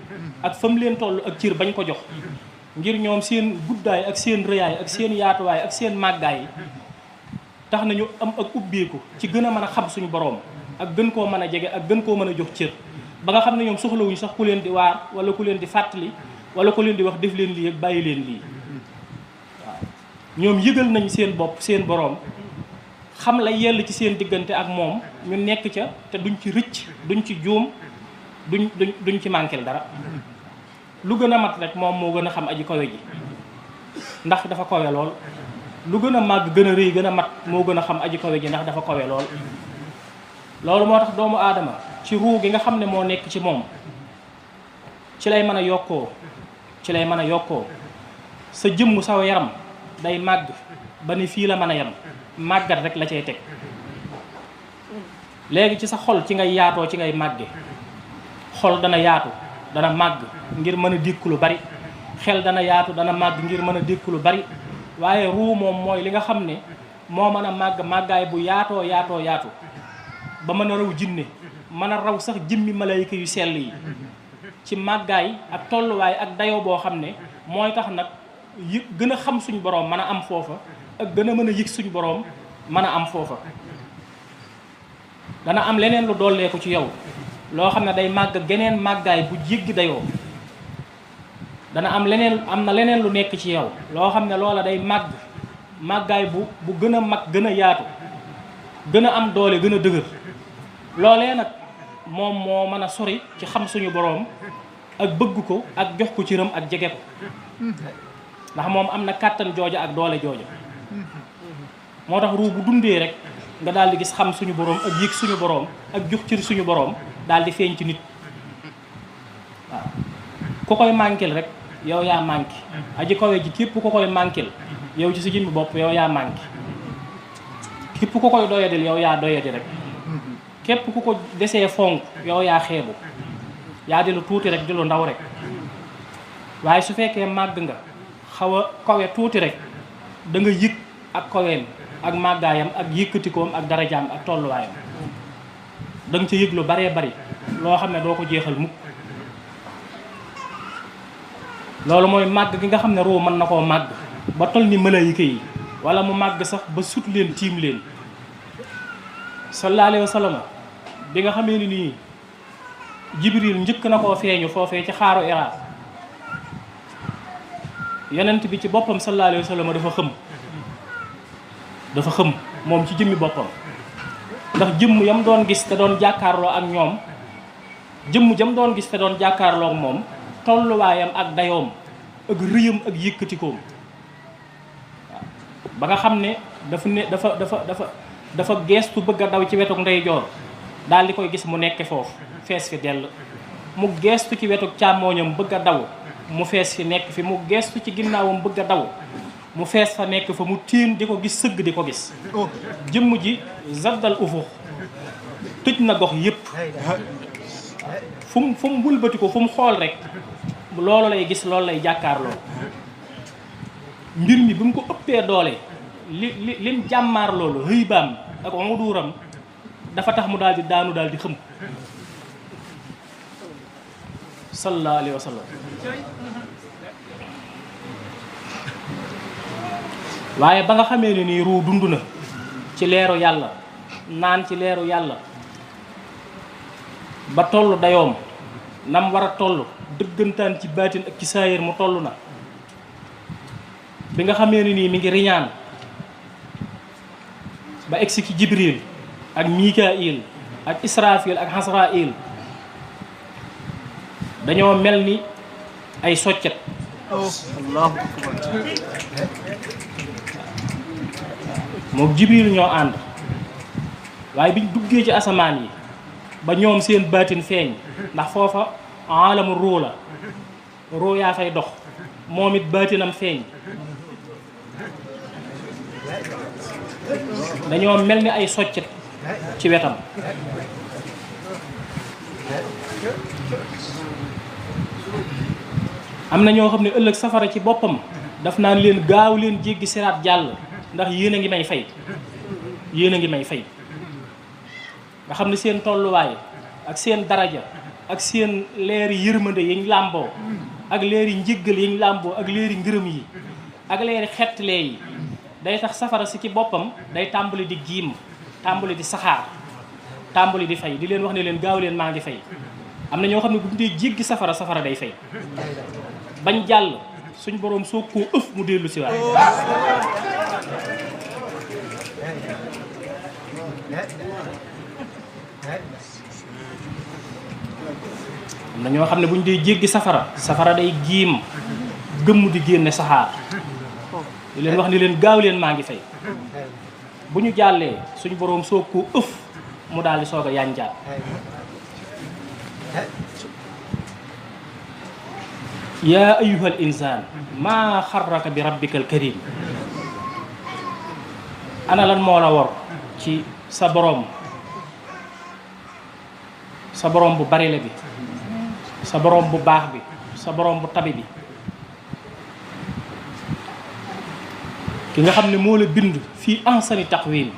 ak fam leen toll ak cër bañ ko jox ngir ñoom seen guddaay ak seen rëyaay ak seen yaatuwaay ak seen màggaay tax nañu am ak ubbeeku ci gën a mën a xam suñu boroom ak gën koo mën a jege ak gën koo mën a jox cër ba nga xam ne ñoom soxlawuñ sax ku leen di waar wala ku leen di fàttali wala ku leen di wax def leen lii ak bàyyi leen lii waaw ñoom yëgal nañ seen bopp seen boroom xam la yell ci seen diggante ak moom ñu nekk ca te duñ ci rëcc duñ ci juum duñ ci manqué dara lu gën a mat rek moom moo gën a xam aji kawe ji ndax dafa kawe lool lu gën a màgg gën a rëy gën a mat moo gën a xam aji kawe ji ndax dafa kawe lool loolu moo tax doomu aadama ci ruu gi nga xam ne moo nekk ci moom ci lay mën a yokkoo ci lay mën a yokkoo sa jëmm saw yaram day màgg ba ni fii la mën a yem màggat rek la cay teg léegi ci sa xol ci ngay yaatoo ci ngay màgge xol dana yaatu dana màgg ngir mën a dékku lu bari xel dana yaatu dana màgg ngir mën a dékku lu bari waaye ruu moom mooy li nga xam ne moo mën a màgg màggaay bu yaatoo yaatu ba mën a raw jinne mën a raw sax jëmmi malayka yu sell yi ci màggaay ak tolluwaay ak dayoo boo xam ne mooy tax nag gën a xam suñu boroom mën a am foofa ak gën a mën a yëg suñu boroom mën a am foofa dana am leneen lu dolleeku ci yow loo xam ne day màgg geneen màggaay bu jéggi dayoo dana am na leneen lu nekk ci yow loo xam ne loola day màggaay bu gën a mag gën a yaatu gën a am doole gën a dëgër loolee nag moom moo mën a sori ci xam suñu boroom ak bëgg ko ak jox ko cëram ak jege ko ndax moom am na kàttan jooja ak doole jooja moo tax ruu bu dundee rek nga daal di gis xam suñu boroom ak yëg suñu boroom ak jox cër suñu boroom daal di feeñ ci nit waaw ku koy manquel rek yow yaa manqué aji kawe ji képp ku koy manquel yow ci sa jëmmi bopp yow yaa manqué képp ku koy doyadil yow yaa doyadi rek képp ku ko desee fonk yow yaa xeebu yaa di lu tuuti rek di lu ndaw rek waaye su fekkee màgg nga xaw a kawe tuuti rek da nga yëg ak kaweem ak màggaayam ak yëkkatikoom ak darajaam ak tolluwaayam da nga ca yëg lu baree bari loo xam ne doo ko jeexal mukk loolu mooy màgg gi nga xam ne ruu mën na koo màgg ba toll ni malaayika yi wala mu màgg sax ba sut leen tiim leen sallallahu alayhi wa sallam bi nga xamee ni nii jibril njëkk na koo feeñu foofee ci xaaru Hira yonent bi ci boppam sallallahu alayhi wa sallam dafa xëm moom ci jëmmi boppam ndax jëmm yam doon gis te doon jàkkaarloo ak ñoom jëmm jam doon gis te doon jàkkaarloo ak moom tolluwaayam ak dayoom ak rëyam ak yëkkatikoom waaw ba nga xam ne dafa geestu bëgg a daw ci wetuk ndeyjoor daal di koy gis mu nekke foofu fees fi dell. mu geestu ci wetuk càmmooñam bëgg a daw mu fees fi nekk fi. mu geestu ci ginnaawam bëgg a daw mu fees fa nekk fa. mu tiin di ko gis, sëgg di ko gis. jëmm ji zaddal ufux tëj na gox yépp. fu mu wëlbati ko fu mu xool rek loolu lay gis, loolu lay jàkkaarloo. mbir mi bi mu ko ëppee doole lim jàmmaar loolu hëybaam ak uduuram dafa tax mu daal di daanu daal di xëm. sallallahu alayhi wa sallam. waaye ba nga xamee ne nii ruu dund na ci leeru yàlla, naan ci leeru yàlla ba toll dayoom nam war a toll dëggantaan ci baatin ak ci saayir mu toll na. bi nga xamee ne nii mi ngi riñaan ba egsi ci Jibril ak Mikaayil ak Israfil ak Hasrail dañoo mel ni ay soccet. Allahu akbar. moom Jibril ñoo ànd waaye biñ duggee ci asamaan yi ba ñoom seen baatin feeñ, ndax foofa alamu ruu la, ruu yaa fay dox, moom it baatinam feeñ. dañoo mel ni ay soccet ci wetam. am na ñoo xam ne ëllëg safara ci boppam daf naan leen gaaw leen jéggi siraat jàll ndax yéen a ngi may fay, yéen a ngi may fay. nga xam ne seen tolluwaay ak seen daraja ak seen leeri yërmande yiñ làmboo ak leeri njéggal yiñ làmboo ak leeri ngërëm yi ak leeri xettlee yi day tax safara si ci boppam day tàmbali di giim, tàmbali di saxaar, tàmbali di fay, di leen wax ne leen gaaw leen maa ngi fay. am na ñoo xam ne bu ñu dee jéggi safara, safara day fay bañ jàll suñ boroom soo koo ëf mu dellu si waat. am na ñoo xam ne bu ñu dee jéggi safara, safara day giim gëmm di génne saxaar, di leen wax ni leen gaaw leen maa ngi fay. bu ñu jàllee suñ boroom soo koo ëf mu daal di soog a yànjaat. yaa ayyuhal insaan maa xarraka bi rabbikal karim. ana lan moo la war ci sa boroom bu barile bi, sa boroom bu baax bi, sa boroom bu tabi bi, ki nga xam ne moo la bind fii ahsani taqwiim.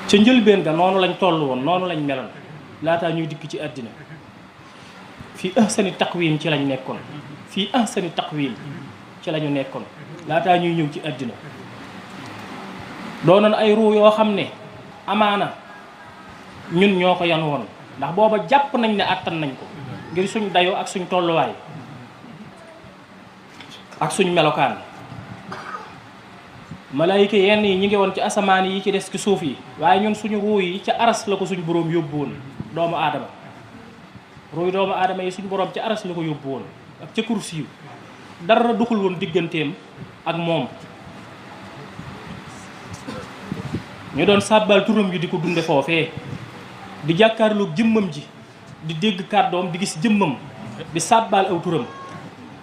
ca njëlbeen ga noonu lañ toll woon, noonu lañ meloon laataa ñuy dikk ci àddina. fii ahsani taqwiim ci lañ nekkoon, fii ahsani taqwiim ci lañu nekkoon laataa ñuy ñëw ci àddina. doonoon ay ruu yoo xam ne amaana ñun ñoo ko yan woon, ndax booba jàpp nañ ne àttan nañ ko ngir suñ dayoo ak suñ tolluwaay ak suñ melokaan. malaayika yenn yi ñi ngi woon ci asamaan yi ci des ci suuf yi, waaye ñun suñu ruu yi ca aras la ko suñ boroom yóbbu woon. doomu aadama ruu yi doomu aadama yi suñ boroom ca aras la ko yóbbu woon ak ca kursi yu dara duxul woon digganteem ak moom. ñu doon sàbbal turam yi di ko dunde foofee, di jàkkaarloog jëmmam ji, di dégg kàddoom, di gis jëmmam, di sàbbal aw turam.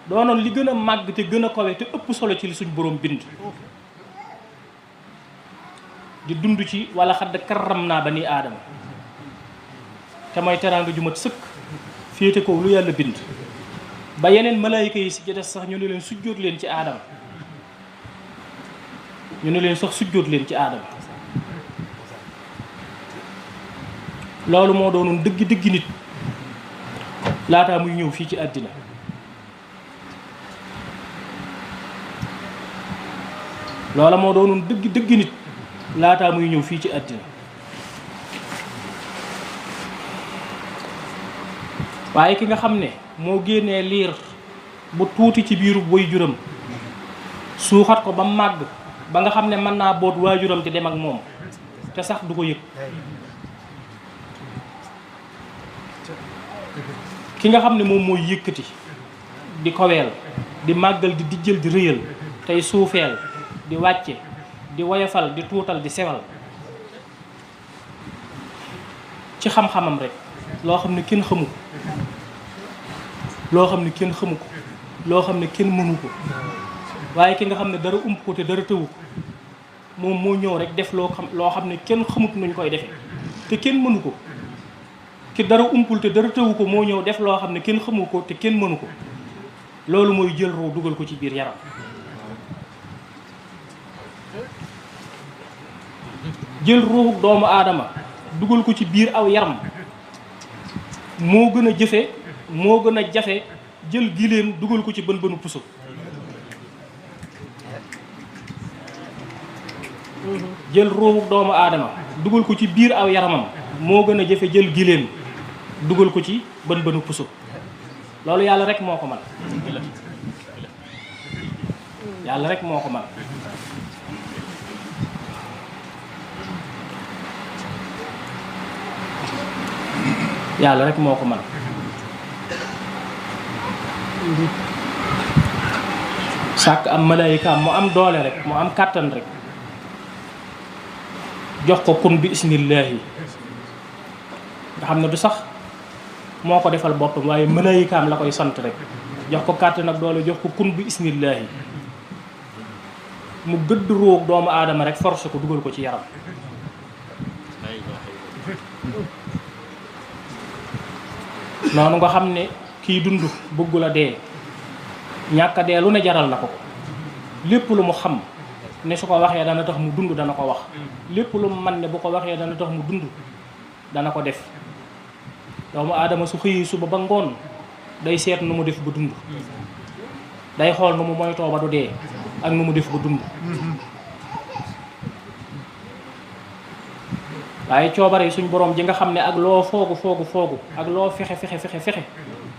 doonoon li gën a màgg te gën a kawe te ëpp solo ci li suñ boroom bind. di dund ci wala xadd karram naa bani aadama, te mooy teraanga ju mat sëkk féete ko lu yàlla bind. ba yeneen malaayika yi si des sax ñu ne leen sujjóot leen ci aadama, ñu ne leen sax sujjóot leen ci aadama. loolu moo doonoon dëgg nit laataa muy ñëw fii ci àddina. loola moo doonoon dëgg nit laataa muy ñëw fii ci àddina. waaye ki nga xam ne moo génnee liir bu tuuti ci biiru waajuram suuxat ko ba màgg ba nga xam ne mën naa boot waajuram di dem ak moom te sax du ko yëg. ki nga xam ne moom mooy yëkkati di koweel di màggal di dijjal di rëyal tey suufeel di wàcce di woyofal di tuutal di sewal ci xam-xamam rek loo xam ne kenn xamu ko loo xam ne kenn xamu ko loo xam ne kenn mënu ko waaye ki nga xam ne dara ump ko te dara tëwu ko moom moo ñëw rek def loo xam ne kenn xamut nuñ koy defee te kenn mënu ko ki dara umpul te dara tëwu ko moo ñëw def loo xam ne kenn xamu ko te kenn mënu ko loolu mooy jël ruu dugal ko ci biir yaram jël ruuxu doomu aadama dugal ko ci biir aw yaram moo gën a jëfe moo gën a jafe jël giléem dugal ko ci bën bënu puso jël ruuxu doomu aadama dugal ko ci biir aw yaramam moo gën a jafe jël giléem dugal ko ci bën bënu puso loolu yàlla rek moo ko man yàlla rek moo ko man yàlla rek moo ko man sàkk am malaayikaam mu am doole rek mu am kàttan rek jox ko kun bi ismillaahi nga xam ne du sax moo ko defal boppam waaye malaayikaam la koy sant rek jox ko kàttan ak doole jox ko kun bi ismillaahi mu gëdd róog doomu aadama rek force ko dugal ko ci yaram noonu nga xam ne kii dund bëggul a dee ñàkk a dee lu ne jaral na ko lépp lu mu xam ne su ko waxee dana tax mu dund dana ko wax lépp lu mu man ne bu ko waxee dana tax mu dund dana ko def doomu aadama su xëyee suba ba ngoon day seet nu mu def ba dund day xool nu mu moytoo ba du dee ak nu mu def ba dund waaye coobare yi suñ borom ji nga xam ne ak loo foogu ak loo fexe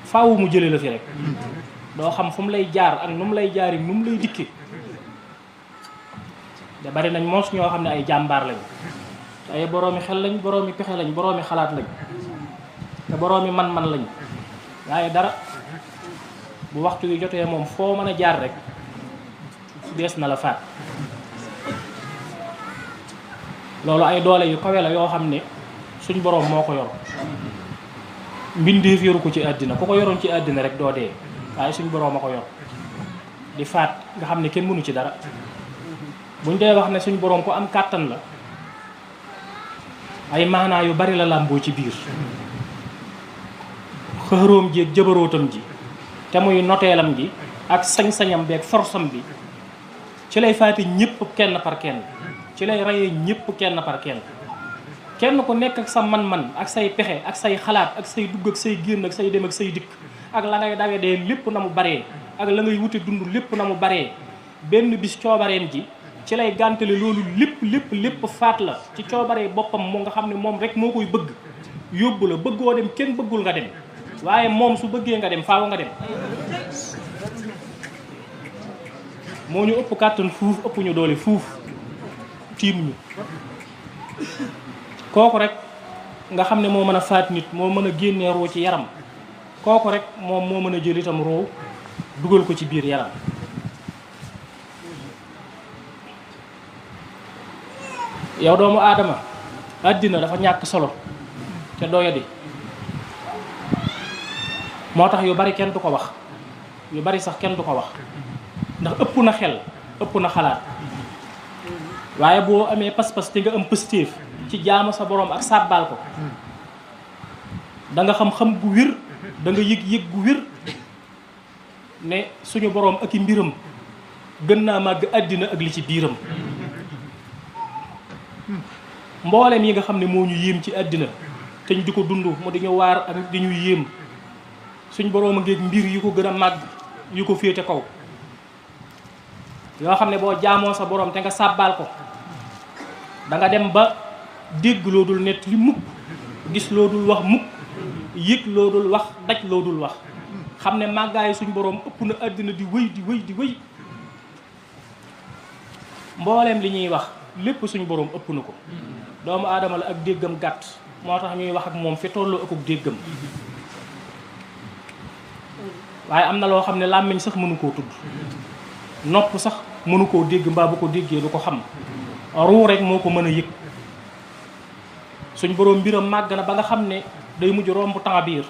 faaw mu jële la fi rek doo xam fu mu lay jaar ak nu mu lay jaari nu mu lay dikke da bari nañ moos ñoo xam ne ay jàmbaar lañ te ay boroomi xel lañ boroomi pexe lañ boroomi xalaat lañ te boroomi man-man lañ waaye dara bu waxtu wi jotee moom foo mën a jaar rek dees na la faat loolu ay doole yu kawe la yoo xam ne suñ boroom moo ko yor mbindeef yoru ko ci àddina ku ko yoroon ci àddina rek doo dee waaye suñ boroom a ko yor di faat nga xam ne kenn mënu ci dara buñ dee wax ne suñ boroom ko am kàttan la ay maanaa yu bari la làmboo ci biir xëróom ji ak jëbarootam ji te muy noteelam gi ak sañ-sañam bi ak forsam bi ci lay faati ñëpp kenn par kenn ci lay reyee ñëpp kenn par kenn kenn ku nekk ak sa man-man ak say pexe ak say xalaat ak say dugg ak say génn ak say dem ak say dikk ak la ngay dawe dee lépp na mu baree ak la ngay wute dund lépp na mu baree benn bis coobareem ji ci lay gàntale loolu lépp faat la ci coobaree boppam moo nga xam ne moom rek moo koy bëgg yóbbu la bëggoo dem kenn bëggul nga dem waaye moom su bëggee nga dem faaw nga dem moo ñu ëpp kàttan fuuf ëpp ñu doole fuuf tiim ñu kooku rek nga xam ne moo mën a faat nit moo mën a génnee ruu ci yaram kooku rek moom moo mën a jël itam ruu dugal ko ci biir yaram yow doomu aadama àddina dafa ñàkk solo te doyadi moo tax yu bari kenn du ko wax yu bari sax kenn du ko wax ndax ëpp na xel ëpp na xalaat waaye boo amee pas-pas te nga am pëstéef ci jaamu sa borom ak sàbbaal ko da nga xam-xam gu wér da nga yëg-yëg gu wér ne suñu borom ak i mbiram gën naa màgg àddina ak li ci biiram mboolem yi nga xam ne moo ñu yéem ci àddina te ñu di ko dund mu di ñu waar ak di ñu yéem suñ borom a ngeeg mbir yu ko gën a màgg yu ko féete kaw yoo xam ne boo jaamoo sa borom te nga sàbbaal ko da nga dem ba dégg loo dul nett li mukk gis loo dul wax mukk yëg loo dul wax daj loo dul wax xam ne màggaayu suñ borom ëpp na àddina di wëy mbooleem li ñuy wax lépp suñ borom ëpp na ko doomu aadama la ak déggam gàtt moo tax ñuy wax ak moom fi tolloo akuk déggam waaye am na loo xam ne làmmiñ sax mënu koo tudd nopp sax mënu koo dégg mbaa bu ko déggee du ko xam ruu rek moo ko mën a yëg suñ boroom mbiram màgg na ba nga xam ne day mujj romb ta'biir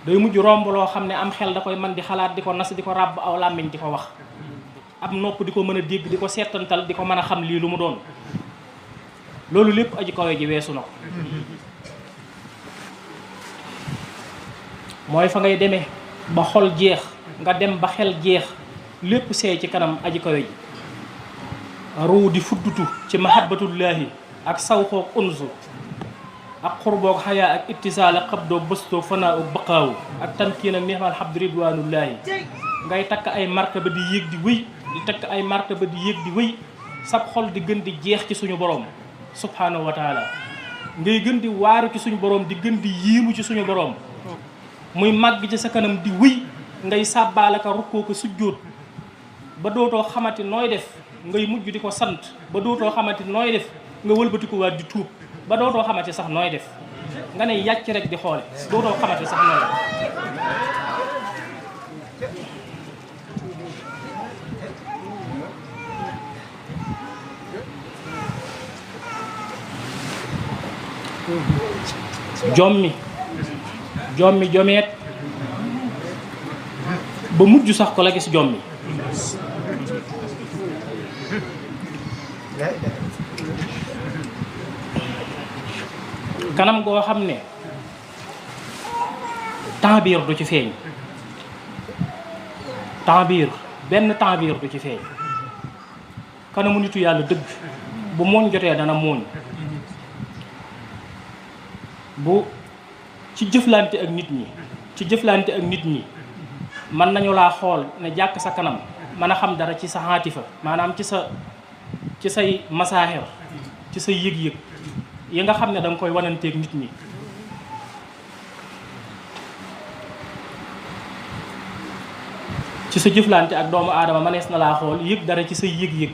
day mujj romb loo xam ne am xel da koy mën di xalaat di ko nas di ko ràbb aw làmmiñ di ko wax ab nopp di ko mën a dégg di ko seetantal di ko mën a xam lii lu mu doon loolu lépp aji kawe ji weesu na ko mooy fa ngay demee ba xol jeex nga dem ba xel jeex lépp seey ci kanam aji kawe ji ruu di fuddutu ci mahabbatullaahi ak sawxoog unsu ak xurboog xayaa ak ittisaal ak xabdoog bëstoog fanaa og baqaawu ak tamkiin ak neexmal xabdu ridwanullaahi ngay takk ay martaba di yéeg di wéy di takk ay martaba di yéeg di wéy sab xol di gën di jeex ci suñu borom subhanahu wa taala ngay gën di waaru ci suñu borom di gën di yiimu ci suñu borom muy màgg ci sa kanam di wéy ngay sàbbaale ka rukkoo ko sujjóot ba dootoo xamante nooy def ngay mujj di ko sant ba dootoo xamante nooy def nga wëlbati ko waat di tuub ba dootoo xamante sax nooy def nga ne yàcc rek di xoole dootoo xamante sax nooy def jomeet ba mujj sax ko la gis jommi kanam goo xam ne ta'biir du ci feeñ ta'biir benn ta'biir du ci feeñ kanamu nitu yàlla dëgg bu mooñ jotee dana mooñ bu ci jëflante ak nit ñi mën nañu laa xool ne jàkk sa kanam mën a xam dara ci sa xaatifa maanaam ci say masaaxir ci sa yëg-yëg yi nga xam ne da nga koy wananteeg nit ñi ci sa jëflante ak doomu aadama mënees na laa xool yëg dara ci sa yëg-yëg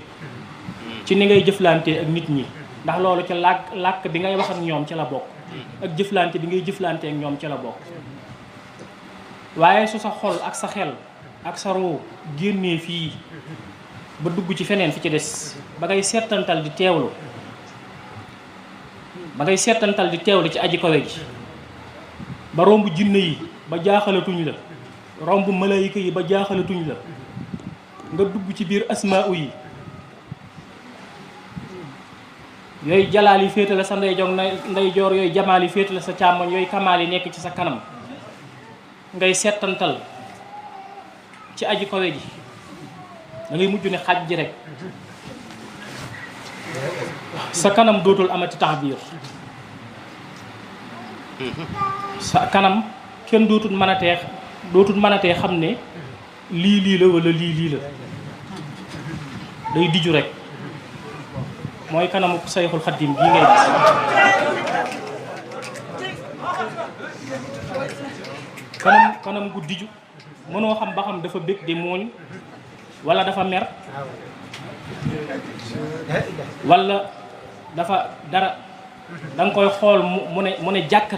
ci ni ngay jëflante ak nit ñi ndax loolu ci làkk bi ngay wax ak ñoom ci la bokk ak jëflante bi ngay jëflante ak ñoom ci la bokk waaye su sa xol ak sa xel ak sa ruu génnee fii ba dugg ci feneen fi ci des ba ngay seetantal di teewlu ci aji kawe ji ba romb jinne yi ba jaaxalatuñ la romb malaayika yi ba jaaxalatuñ la nga dugg ci biir asmaa yi yooyu jalaal yi féete la sa ndeyjoor yooyu jamaal yi féete la sa càmmoñ yooyu kamaal yi nekk ci sa kanam ngay seetantal ci aji kawe ji da ngay mujj ne xaj ji rek sa kanam dootul amati ta'biir sa kanam kenn dootul mënatee xam ne lii la wala lii la day diju rek mooy kanamu Sayxul Xaddim bii ngay gis kanam gu diju mënoo xam ba xam dafa bëgg di mooñ wala dafa mer wala dafa dara da nga koy xool mu ne jàkk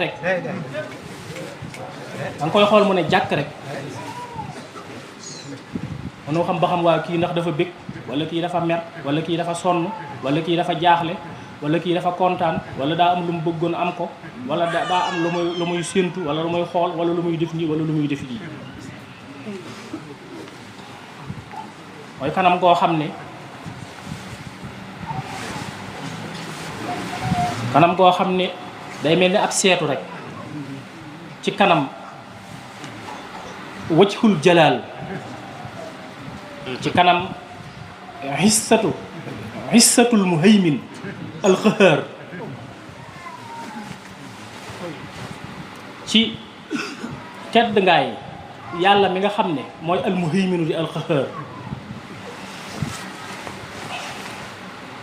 rek mënoo xam ba xam waa kii ndax dafa bëgg wala kii dafa mer wala kii dafa sonn wala kii dafa jaaxle wala kii dafa kontaan wala daa am lu mu bëggoon am ko wala daa am lu muy séentu wala lu muy xool wala lu muy def nii wala lu muy def lii mooy kanam goo xam ne day mel ni ab seetu rek ci kanam wajhul jalaal ci kanam hissatul muhaymin alqahaar ci tedd ngaay yàlla mi nga xam ne mooy almuhayminu di alqahaar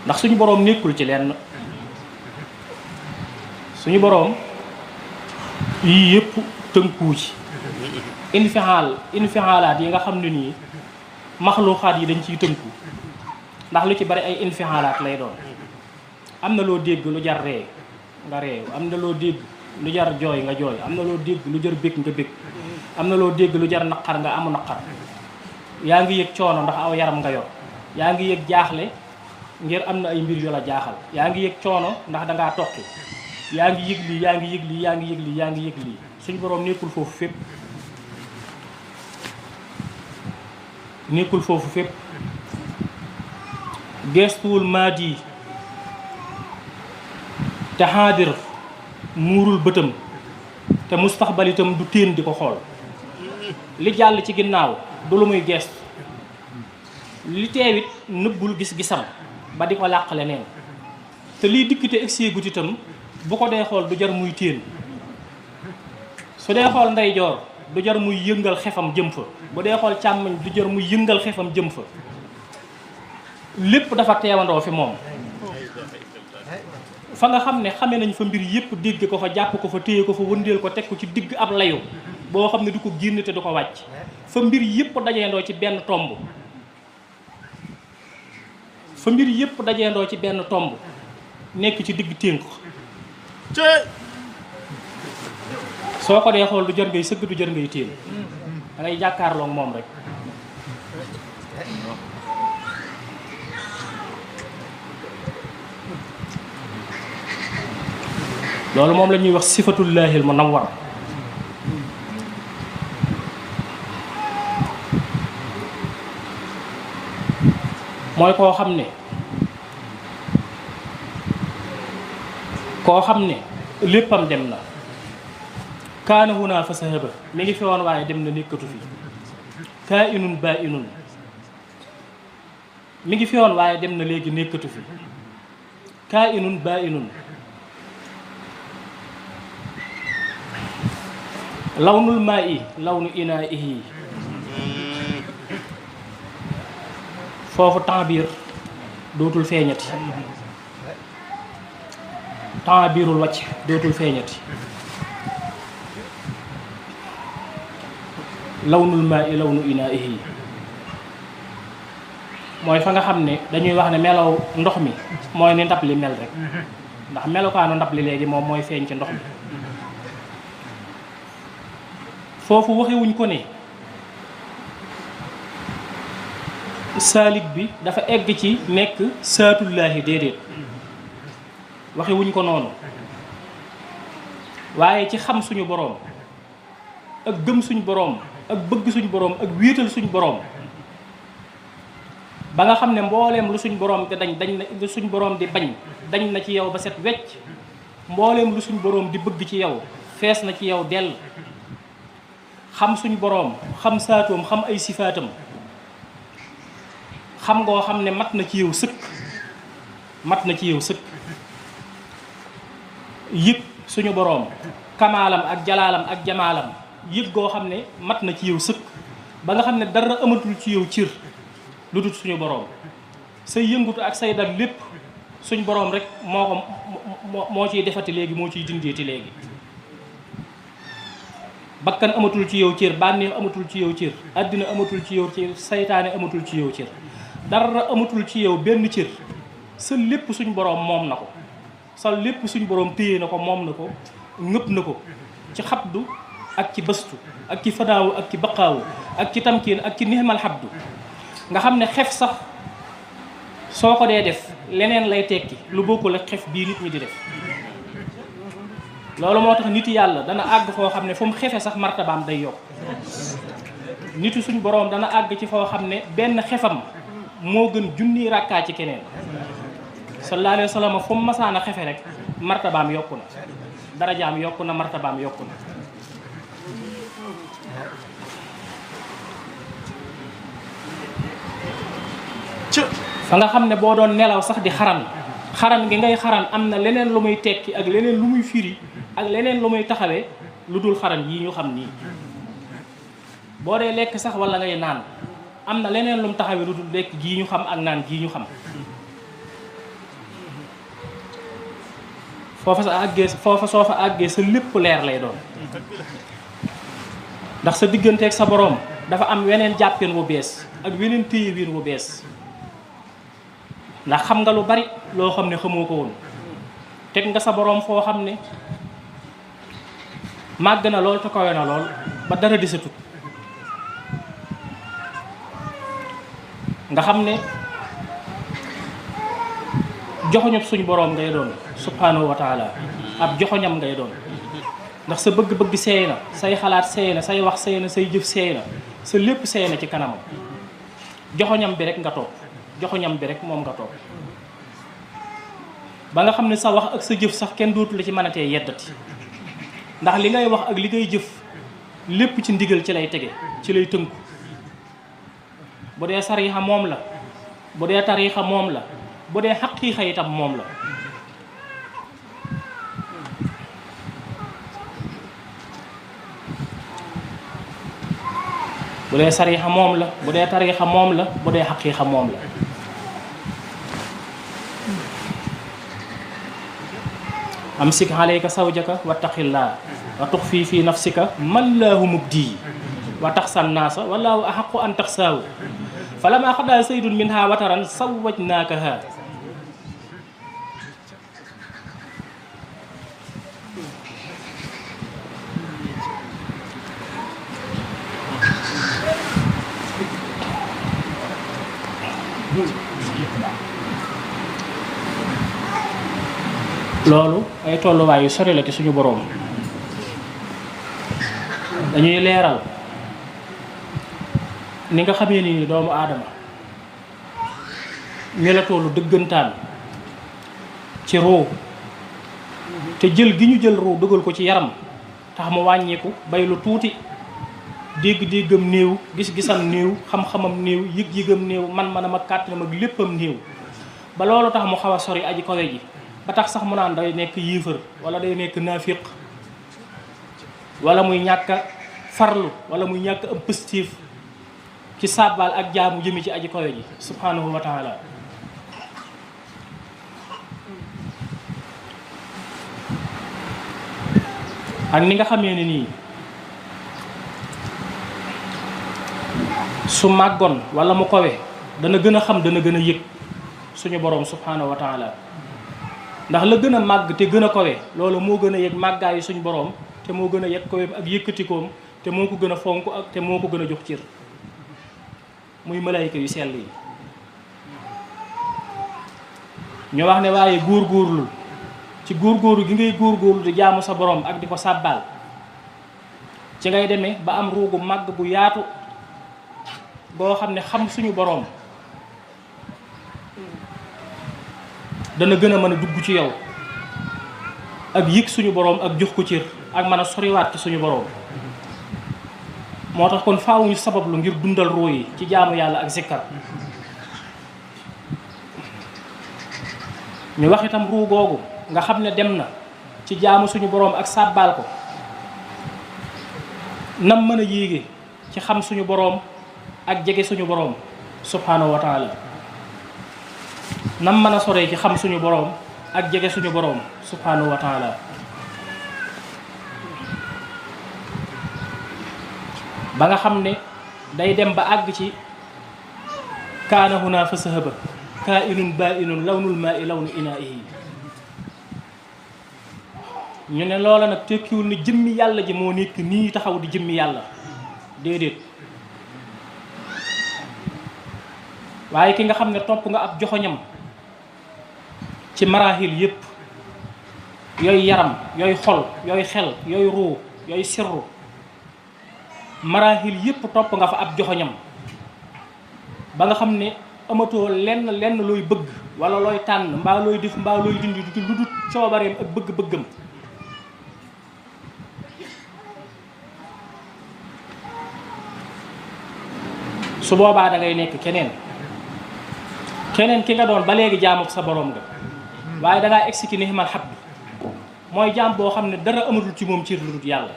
ndax suñu boroom nekkul ci lenn suñu boroom yii yëpp tënku ci infihaalaat yi nga xam ne nii maxluuxaat yi dañ ciy tënku ndax lu ci bari ay infihaalaat lay doon am na loo dégg lu jar ree nga reew am na loo dégg lu jar jooy nga jooy am na loo dégg lu jar bég nga bég am na loo dégg lu jar naqar nga amu naqar yaa ngi yëg coono ndax aw yaram nga yor yaa ngi yëg jaaxle ngir am na ay mbir yu la jaaxal yaa ngi yëg coono ndax dangaa tokki yaa ngi yëg lii yaa ngi yëg lii yaa ngi yëg lii yaa ngi yëg lii suñu boroom nekkul foofu fépp nekkul foofu fépp gestuwul maadi te xaadir muurul bëtam te mustaxbal itam du téen di ko xool li jàll ci ginnaaw du lu muy gestu li teewit nëbbul gis-gisam ba di ko làq leneen te liy dikkite egseegut itam bu ko dee xool du jar muy téen su dee xool ndeyjoor du jar muy yëngal xefam jëm fa bu dee xool càmmoñ du jar muy yëngal xefam jëm fa lépp dafa teewandoo fi moom fa nga xam ne xamee nañ fa mbir yépp dégg ko fa jàpp ko fa téye ko fa wëndeel ko teg ko ci digg ab layu boo xam ne du ko génn te du ko wàcc fa mbir yépp dajeendoo ci benn tomb fa mbir yépp dajeendoo ci benn tomb nekk ci digg ténk soo ko dee xool du jar ngay sëgg du jar ngay téen da ngay jàkkaarloo ak moom rek loolu moom la ñuy wax sifatullahil munawwar mooy koo xam ne léppam dem na kaana huna fa sahaba mi ngi fi woon waaye dem na nekkatu fi kaa inun baa inun mi ngi fi woon waaye dem na léegi nekkatu fi kaa inun baa inun lawnul maa i lawnu inaa ihi foofu taabir dootul feeñati taabirul wàcc dootul feeñati lawnul maa i lawnu inaa ihi mooy fa nga xam ne dañuy wax ne melaw ndox mi mooy ni ndab li mel rek ndax melokaanu ndab li léegi moom mooy feeñ ci ndox mi foofu waxewuñ ko ne saalik bi dafa egg ci nekk saatullaahi déedéet waxewuñ ko noonu waaye ci xam suñu boroom ak gëm suñu boroom ak bëgg suñu boroom ak wéetal suñu boroom ba nga xam ne mbooleem lu suñu boroom di lu suñu boroom di bañ dañ na ci yow ba set wecc mbooleem lu suñu boroom di bëgg ci yow fees na ci yow dell xam suñu boroom xam saatoom xam ay sifaatam xam ngoo xam ne mat na ci yow sëkk mat na ci yow sëkk yëg suñu boroom kamaalam ak jalaalam ak jamaalam yëg goo xam ne mat na ci yow sëkk ba nga xam ne dara amatul ci yow cir lu dul suñu boroom say yëngutu ak say dal lépp suñu boroom rek moo ciy defati léegi moo ciy dindeeti léegi bakkan amatul ci yow cër bànneex amatul ci yow cër àddina amatul ci yow cër saytaane amatul ci yow cër dara amatul ci yow benn cër sa lépp suñ boroom moom na ko sa lépp suñ boroom téye na ko moom na ko ngëpp na ko ci xabdu ak ci bëstu ak ci fadaawu ak ci baqaawu ak ci tamkiin ak ci nihmal xabdu nga xam ne xef sax soo ko dee def leneen lay tekki lu bokkul ak xef bii nit ñi di def loolu moo tax nit yàlla dana àgg foo xam ne fu mu xefe sax martabaam day yokk nitu suñ boroom dana àgg ci foo xam ne benn xefam moo gën junniy ràkkaa ci keneen sallallahu alayhi wa sallam fu mu masaan a xefe rek martabaam yokku na darajaam yokku na martabaam yokku na fa nga xam ne boo doon nelaw sax di xaran gi ngay xaran am na leneen lu muy tekki ak leneen lu muy firi ak leneen lu muy taxawee lu dul xaran yii ñu xam nii boo dee lekk sax walla ngay naan am na leneen lu mu taxawee lu dul lekk gii ñu xam ak naan gii ñu xam foofa soo fa àggee sa lépp leer lay doon ndax sa digganteeg sa boroom dafa am weneen jàppin wu bees ak weneen téyewiin wu bees ndax xam nga lu bari loo xam ne xamoo ko woon teg nga sa boroom foo xam ne màgg na lool te kawe na lool ba dara desatut nga xam ne joxoñab suñu boroom ngay doon subhanahu wa taala, ab joxoñam ngay doon, ndax sa bëgg-bëgg seey na, say xalaat seey na, say wax seey na, say jëf seey na, sa lépp seey na ci kanamam. joxoñam bi rek nga topp, joxoñam bi rek moom nga topp ba nga xam ne sa wax ak sa jëf sax kenn dootu la ci mënatee yeddati, ndax li ngay wax ak li ngay jëf lépp ci ndigal ci lay tege, ci lay tënku. bu dee sariixa moom la, bu dee tariixa moom la, bu dee xaqiiqa itam moom la. bu dee sariixa moom la, bu dee tariixa moom la, bu dee xaqiiqa moom la. amsik alayka sawjaka wattaqillaa wa tuxfi fi nafsika mallaahu mubdii wa taxsan naasa wallaahu axaqu an taxsaahu falammaa qadaa zaydun minhaa wataran zawwajnaakahaa. loolu ay tolluwaay yu sori la ci suñu boroom. dañuy leeral ni nga xamee ni doomu aadama ni la tollu dëggantaan ci ruu, te jël gi ñu jël ruu dugal ko ci yaram tax mu wàññeeku bay lu tuuti, dégg-déggam néew, gis-gisam néew, xam-xamam néew, yëg-yëgam néew, man-manam ak kàttanam ak léppam néew, ba loolu tax mu xaw a sori aji kawe ji, ba tax sax mu naan day nekk yéefar wala day nekk naafiq wala muy ñàkk a farlu wala muy ñàkk am positif ci sàbbaal ak jaamu jëmi ci aji kawe ji subhanahu wa taala. ak ni nga xamee ne nii su màggoon wala mu kawe dana gën a xam, dana gën a yëg suñu boroom subhanahu wa taala, ndax la gën a màgg te gën a kawe loolu moo gën a yëg màggaayu suñu boroom, te moo gën a yëg kaweem ak yëkkatikoom, te moo ko gën a fonk ak te moo ko gën a jox cër, muy malaayika yu sell yi. ñu wax ne waaye góorgóorlu ci góorgóorlu gi ngay góorgóorlu di jaamu sa boroom ak di ko sàbbaal, ci ngay demee ba am ruugu màgg bu yaatu boo xam ne xam suñu boroom dana gën a mën a dugg ci yow, ak yëg suñu boroom ak jox ko cër, ak mën a soriwaat ci suñu boroom. moo tax kon faaw ñu sabablu ngir dundal ruu yi ci jaamu yàlla ak zikkar. ñu wax itam ruu googu nga xam ne dem na ci jaamu suñu boroom ak sàbbaal ko, nam mën a yéege ci xam suñu boroom ak jege suñu boroom subhanahu wa taala, nam mën a soree ci xam suñu boroom ak jege suñu boroom subhanahu wa taala. ba nga xam ne day dem ba àgg ci kaana huna fa sahaba kaa inun baa inun lawnul maa i lawnu inaa'ihi. ñu ne loola nag tekkiwul ne jëmmi yàlla ji moo nekk nii taxaw di jëmmi yàlla, déedéet. waaye ki nga xam ne topp nga ab joxoñam ci maraaxil yépp, yooyu yaram, yooyu xol, yooyu xel, yooyu ruu, yooyu sirru, maraaxil yépp topp nga fa ab joxoñam ba nga xam ne amatoo lenn looy bëgg wala looy tànn mbaa looy def mbaa looy dindi du lu dul coobareem ak bëgg-bëggam. su boobaa da ngay nekk keneen ki nga doon ba léegi jaamu sa boroom nga, waaye da ngaa egsi ki ni'mal abd, mooy jaam boo xam ne dara amatul ci moom cër lu dul yàlla,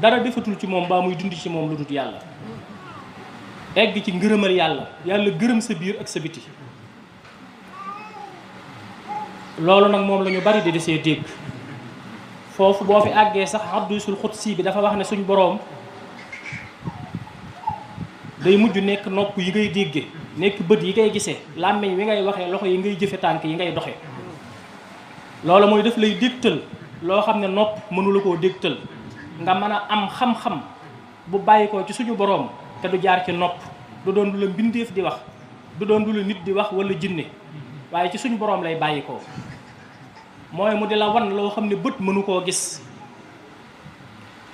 dara defatul ci moom baa muy dund ci moom lu dul yàlla, egg ci ngërëmal yàlla, yàlla gërëm sa biir ak sa biti. loolu nag moom la ñu bari di desee dégg. foofu boo fi àggee sax hadiisul xudsi bi dafa wax ne suñ boroom day mujj nekk nopp yi ngay dégge, nekk bët yi ngay gisee, làmmiñ wi ngay waxee, loxo yi ngay jëfe, tànk yi ngay doxe. loolu mooy def lay dégtal loo xam ne nopp mënula koo dégtal, nga mën a am xam-xam bu bàyyi ko ci suñu boroom te du jaar ci nopp, du doon lu la mbindeef di wax, du doon lu la nit di wax wala jinne waaye ci suñu boroom lay bàyyi ko mooy mu di la wan loo xam ne bët mënu koo gis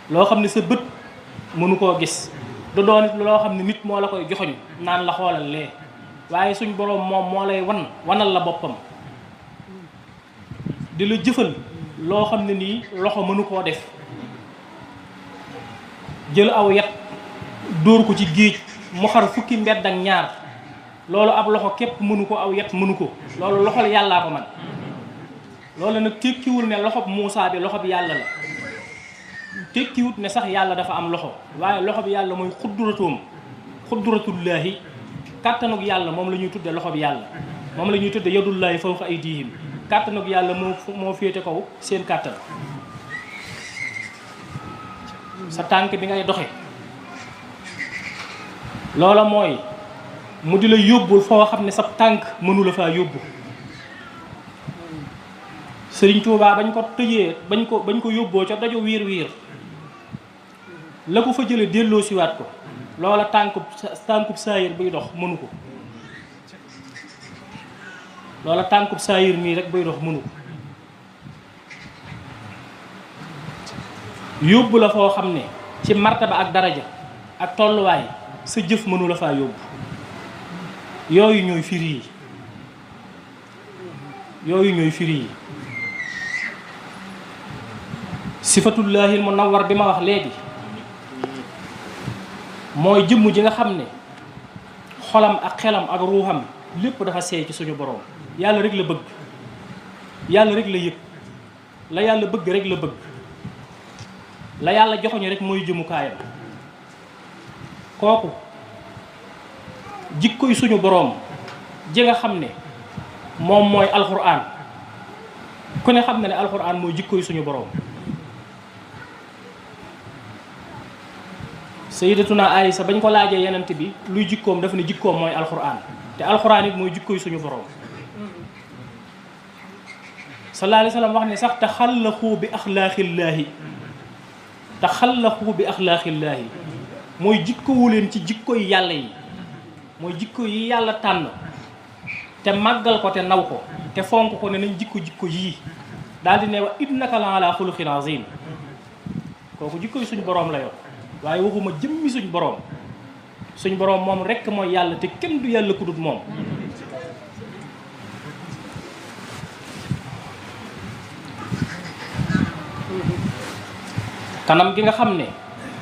loo xam ne sa bët mënu koo gis du doon it loo xam ne nit moo la koy joxoñ naan la xoolal lee waaye suñ boroom moom moo lay wanal la boppam di la jëfal loo xam ne nii loxo mënu koo def jël aw yat dóor ko ci géej mu xar fukki mbedd ak ñaar loolu ab loxo képp mënu ko aw yat mënu ko loolu loxol yàllaa ko man loolu nag tekkiwul ne loxob Muusaa bi loxob yàlla la tekkiwut ne sax yàlla dafa am loxo waaye loxob yàlla mooy xudratullaahi kàttanug yàlla moom la ñuy tudde loxob yàlla moom la ñuy tudde yadullaahi fawqa aydiihim kàttanug yàlla moo féete kaw seen kàttan sa tànk bi ngay doxe loola mooy mu di la yóbbul foo xam ne sa tànk mënu la faa yóbbu Sëriñ Tuubaa bañ ko tëjee bañ ko yóbboo ca dajo wiir la ko fa jële delloo siwaat ko loola tànkub saayir buy dox mënu ko loola tànkub saayir mii rek buy dox mënu ko yóbbu la foo xam ne ci martaba ak daraja ak tolluwaay sa jëf mënu la faa yóbbu yooyu ñooy firi yi sifatullahil munawwar bi ma wax léegi mooy jëmm ji nga xam ne xolam ak xelam ak ruuxam lépp dafa seey ci suñu boroom yàlla rek la bëgg yàlla rek la yëg la yàlla bëgg rek la bëgg la yàlla joxoñu rek mooy jëmukaayam kooku jikkoy suñu boroom ji nga xam ne moom mooy alxuraan ku ne xam na ne alxuraan mooy jikkoy suñu boroom sayyidatuna Aysa bañ ko laajee yenent bi luy jikkoom dafa ne jikkoom mooy alxuraan te alxuraan it mooy jikkoy suñu boroom sallallahu alayhi wa sallam wax ne sax taxallaqu bi axlaaqillaahi mooy jikkowu leen ci jikko yi yàlla yi mooy jikko yi yàlla tànn te màggal ko te naw ko te fonk ko ne nañ jikko yii daal di ne wa innaka la ala xuluqin azim kooku jikko yi suñu boroom la yor waaye waxuma jëmmi suñ boroom moom rekk mooy yàlla te kenn du yàlla ku dut moom kanam gi nga xam ne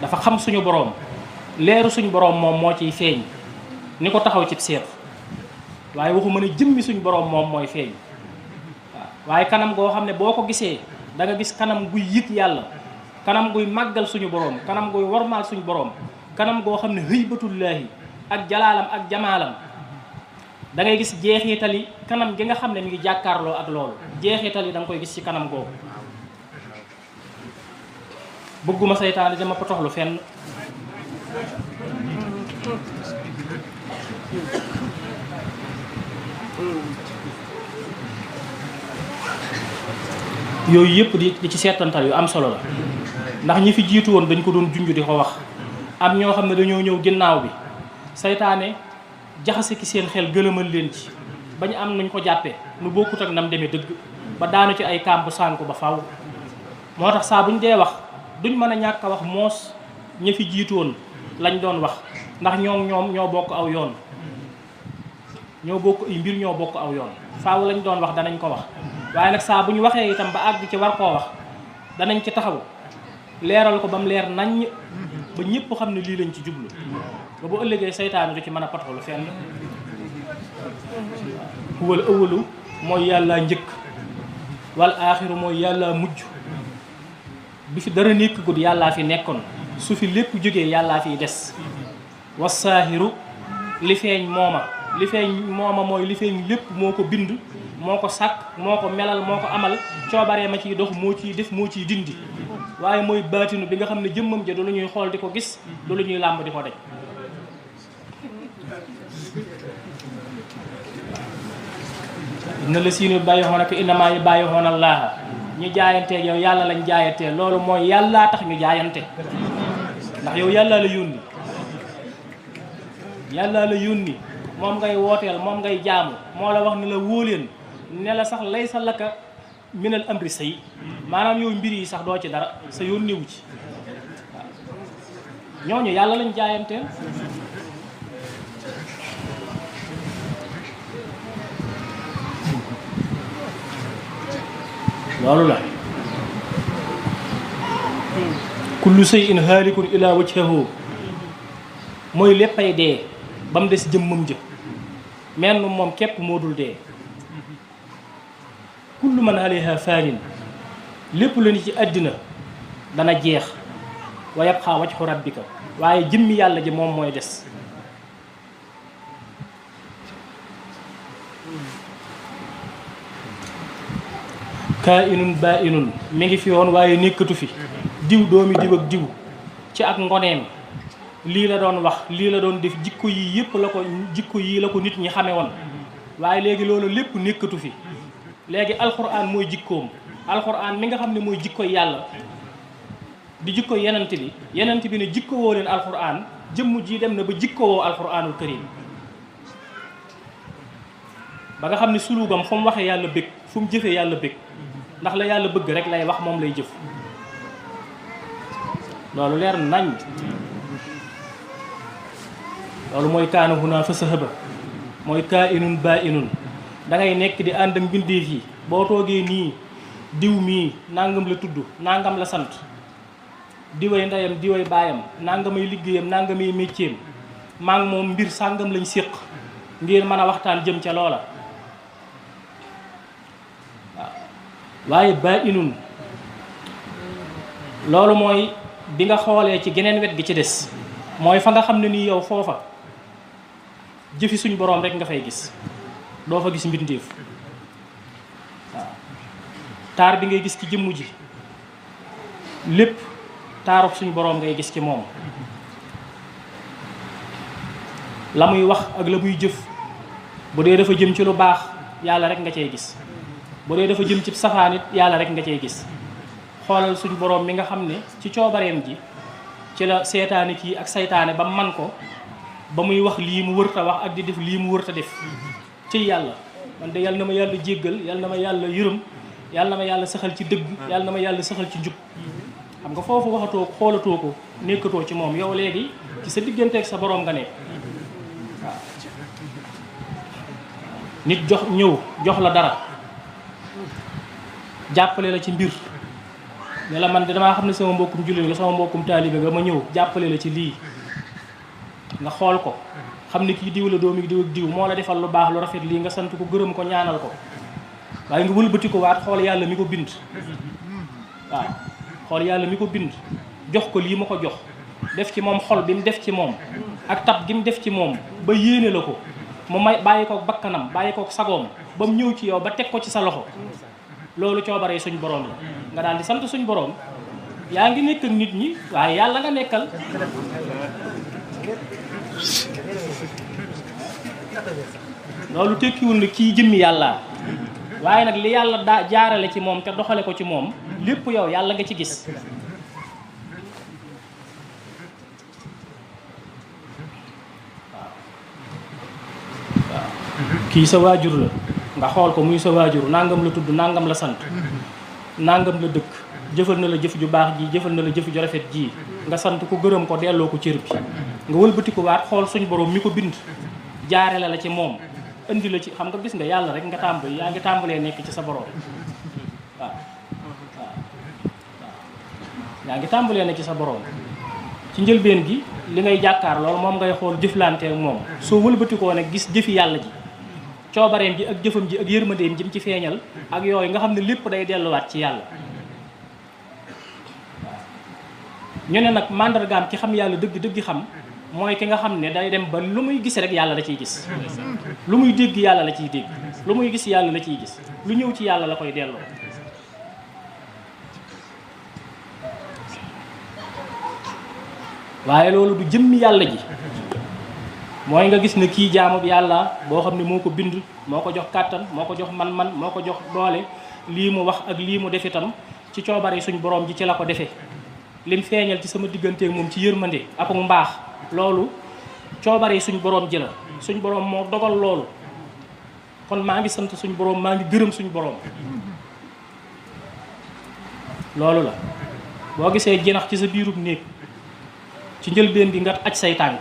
dafa xam suñu boroom leeru suñu boroom moom moo ciy feeñ ni ko taxaw ci seet waaye waxuma ne jëmmi suñu boroom moom mooy feeñ waaye kanam goo xam ne boo ko gisee da nga gis kanam guy yëg yàlla kanam guy màggal suñu boroom kanam guy wormaal suñu boroom kanam goo xam ne hëybatullaahi ak jalaalam ak jamaalam da ngay gis jeexitali kanam gi nga xam ne mi ngi jàkkaarloo ak loolu jeexitali da nga koy gis ci kanam googu bëgguma seytaane dama potoxlu fenn yooyu yëpp di ci seetantal yu am solo la ndax ñi fi jiitu woon dañ ko doon junj di ko wax am ñoo xam ne dañoo ñëw ginnaaw bi seytaane jaxase ki seen xel gëlëmal leen ci bañ am nuñ ko jàppee nu bokkut ak nam demee dëgg ba daanu ci ay kàmb sànku ba faw moo tax saa buñ dee wax duñ mën a ñàkk a wax moos ña fi jiitu woon lañ doon wax ndax ñoom ñoo bokk aw yoon ñoo bokk ay mbir ñoo bokk aw yoon faaw lañ doon wax danañ ko wax waaye nag saa bu ñu waxee itam ba àgg ci war koo wax danañ ci taxaw leeral ko ba mu leer naññ ba ñëpp xam ne lii lañ ci jublu ba bu ëllëgee seytaane du ci mën a pataxlu fenn huwal awwalu mooy yàlla njëkk wal aaxiru mooy yàlla mujj bi fi dara nekk gud yàllaa fi nekkoon su fi lépp jógee yàllaa fiy des wasaahiru li feeñ mooma mooy li feeñ lépp moo ko bind moo ko sàkk moo ko melal moo ko amal coobaree ma ciy dox moo ciy def moo ciy dindi waaye mooy baatinu bi nga xam ne jëmmam ja du lu ñuy xool di ko gis du lu ñuy làmb di ko daj inna la siinu bàyyi xoon ak innamaa yi bàyyi xoon allaaha ñu jaayanteeg yow yàlla lañ jaayantee loolu mooy yàllaa tax ñu jaayante ndax yow yàllaa la yónni moom ngay wooteel moom ngay jaamu moo la wax ne la wóo leen ne la sax lay sa laka minal amri say maanaam yow mbir yi sax doo ci dara sa yoon néewu ci waaw ñooñu yàlla lañ jaayanteel loolu la kullu shay'in haalikun ila wajhihi mooy léppay dee ba mu des jëmmam jë menn moom képp moo dul dee kullu man alayha faanin lépp lu ni ci àddina dana jeex wa yabqa wajhu rabbika waaye jëmmi yàlla ji moom mooy des kaa inun baa inun mi ngi fi woon waaye nekkatu fi diw doomi diw ak diw ci ak ngoneem lii la doon wax lii la doon def jikko yi yëpp la ko jikko yii la ko nit ñi xame woon waaye léegi loolu lépp nekkatu fi léegi alxuraan mooy jikkoom alxuraan mi nga xam ne mooy jikkoy yàlla di jikko yenent bi ne jikko woo leen alxuraan jëmm ji dem na ba jikko woo alxuraanul karim ba nga xam ne sulugam fu mu waxee yàlla bëgg fu mu jëfee yàlla bëgg ndax la yàlla bëgg rek lay wax moom lay jëf loolu leer nañ loolu mooy kaana huna fa sahaba mooy kaa inun baa inun da ngay nekk di ànd ak mbindeef yi boo toogee nii diw mii nangam la tudd nangam la sant diway ndeyam diway baayam nangamay liggéeyam nangamay métier maa ngi moom mbir sàngam lañ séq ngir mën a waxtaan jëm ca loola waaw waaye baa inun loolu mooy bi nga xoolee ci geneen wet gi ci des mooy fa nga xam ne nii yow foofa jëfi suñ boroom rek nga fay gis doo fa gis mbindeef waaw taar bi ngay gis ci jëmm ji lépp taarub suñ boroom ngay gis ci moom la muy wax ak la muy jëf bu dee dafa jëm ci lu baax yàlla rek nga cay gis bu dee dafa jëm ci safaan it yàlla rek nga cay gis xoolal suñ boroom mi nga xam ne ci coobareem ji ci la seetaane kii ak saytaane ba man ko ba muy wax lii mu wërta wax ak di def lii mu wërta def ci yàlla man de yàlla na ma yàlla jéggal yàlla na ma yàlla yërëm yàlla na ma yàlla saxal ci dëgg yàlla na ma yàlla saxal ci njub xam nga foofu waxatoo ko xoolatoo ko nekkatoo ci moom yow léegi ci sa digganteeg sa boroom nga nekk waaw nit jox la dara jàppale la ci mbir ne la man de damaa xam ne sama mbokkum jullit nga sama mbokkum taalibe nga ma ñëw jàppale la ci lii nga xool ko xam ne kii diw la doomi diw ak diw moo la defal lu baax lu rafet lii nga sant ko gërëm ko ñaanal ko waaye nga wëlbati ko waat xool yàlla mi ko bind waaw xool yàlla mi ko bind jox ko lii ma ko jox def ci moom xol bi mu def ci moom ak tab gi mu def ci moom ba yéene la ko mu may bàyyi ko bakkanam bàyyi ko sagoom ba mu ñëw ci yow ba teg ko ci sa loxo loolu coobaree suñ borom la nga daal di sant suñ borom yaa ngi nekk ak nit ñi waaye yàlla nga nekkal loolu tekkiwul ne kii jëmmi yàlla waaye nag li yàlla daa jaarale ci moom te doxale ko ci moom lépp yow yàlla nga ci gis waaw kii sa waajur la nga xool ko muy sa waajur nangam la tudd nangam la sant nangam la dëkk jëfal na la jëf ju baax ji jëfal na la jëf ju rafet ji nga sant ko gërëm ko delloo ko cër bi nga wëlbati ko waat xool suñ borom mi ko bind jaarale la ci moom indi la ci xam nga gis nga yàlla rek nga tàmbali yaa ngi tàmbalee nekk ci sa borom waaw yaa ngi tàmbalee nekk ci sa borom ci njëlbeen gi li ngay jàkkaar loolu moom ngay xool jëflante ak moom soo wëlbatikoo nag gis jëfi yàlla ji coobareem ji ak jëfam ji ak yërmandeem ji mu ci feeñal ak yooyu nga xam ne lépp day delluwaat ci yàlla ñu ne nag màndargaam ci xam yàlla dëgg dëgg xam mooy ki nga xam ne day dem ba lu muy gis rek yàlla la ciy gis lu muy dégg yàlla la ciy dégg lu muy gis yàlla la ciy gis lu ñëw ci yàlla la koy delloo waaye loolu du jëmmi yàlla ji mooy nga gis ne kii jaamu bi yàlla boo xam ne moo ko bind moo ko jox kàttan moo ko jox man-man moo ko jox doole lii mu wax ak lii mu def itam ci coobare suñ borom ji ci la ko defee lim feeñal ci sama digganteeg moom ci yërmande ak mbaax loolu coobare suñ borom ji la suñ borom moo dogal loolu kon maa ngi sant suñ borom maa ngi gërëm suñ borom loolu la boo gisee jinax ci sa biirub néeg ci njëlbeen gi nga aj say tànk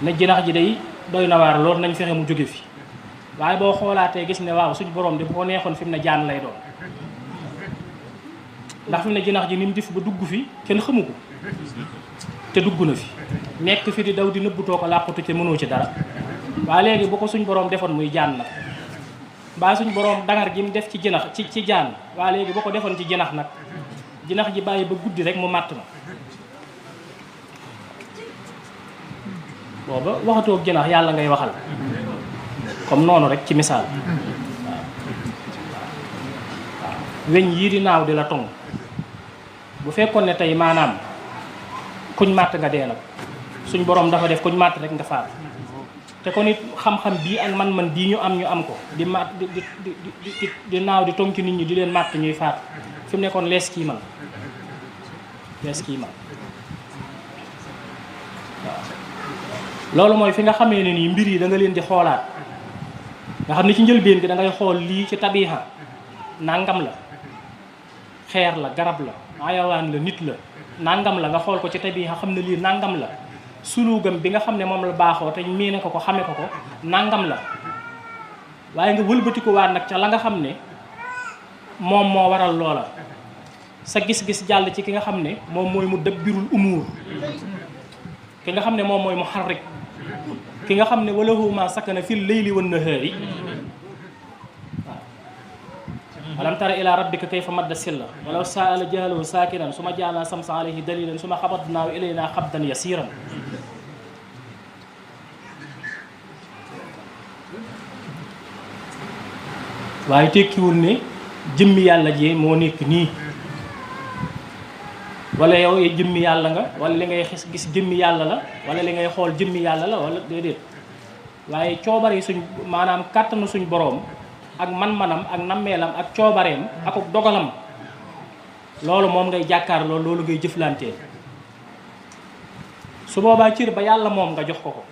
ne jinax ji day doy na waar loolu nañ fexe mu jóge fi waaye boo xoolaatee gis ne waaw suñ borom di bu ko neexoon fi mu ne jaan lay doon ndax fi mu ne jinax ji ni mu def ba dugg fi kenn xamu ko te dugg na fi nekk fi di daw di nëbbutoo ko làqutu te mënoo ci dara waaye léegi bu ko suñ borom defoon muy jaan nag mbaa suñ borom dangar gi mu def ci jinax ci jaan waaye léegi bu ko defoon ci jinax nag jinax ji bàyyi ba guddi rek mu màtt na booba waxatoo jinax yàlla ngay waxal comme noonu rek ci misaal waaw weñ yii di naaw di la tong bu fekkoon ne tey maanaam kuñ màtt nga dee nag suñ borom dafa def kuñ màtt rek nga faat te kon it xam-xam bii ak man-man bii ñu am ko di màtt di naaw di tong ci nit ñi di leen màtt ñuy faat fi mu nekkoon lees kii man waaw loolu mooy fi nga xamee ne nii mbir yi da nga leen di xoolaat nga xam ne ci njëlbeen gi da ngay xool lii ci tabiha nangam la xeer la garab la ayawaan la nit la nangam la nga xool ko ci tabiha xam ne lii nangam la sulugam bi nga xam ne moom la baaxoo te miine ko xame ko nangam la waaye nga wëlbati ko waat nag ca la nga xam ne moom moo waral loola sa gis-gis jàll ci ki nga xam ne moom mooy mu dabbirul umuur ki nga xam ne moom mooy mu xarrik ki nga xam ne walahu ma sakana fil layli wan nahaari waaw alam tara ila rabbika kayfa madda silla walaw saala jahlahu sakinan suma jaala samsa alayhi dalilan suma xabadnaahu ilayna xabdan yasiran waaye tekkiwul ne jëmmi yàlla ji moo nekk nii wala yow jëmmi yàlla nga wala li ngay gis jëmmi yàlla la wala li ngay xool jëmmi yàlla la wala déedéet waaye coobare yi suñ maanaam kàttanu suñ boroom ak man-manam ak nammeelam ak coobareem ak dogalam loolu moom ngay jàkkaarloo loolu ngay jëflanteel su boobaa cër ba yàlla moom nga jox ko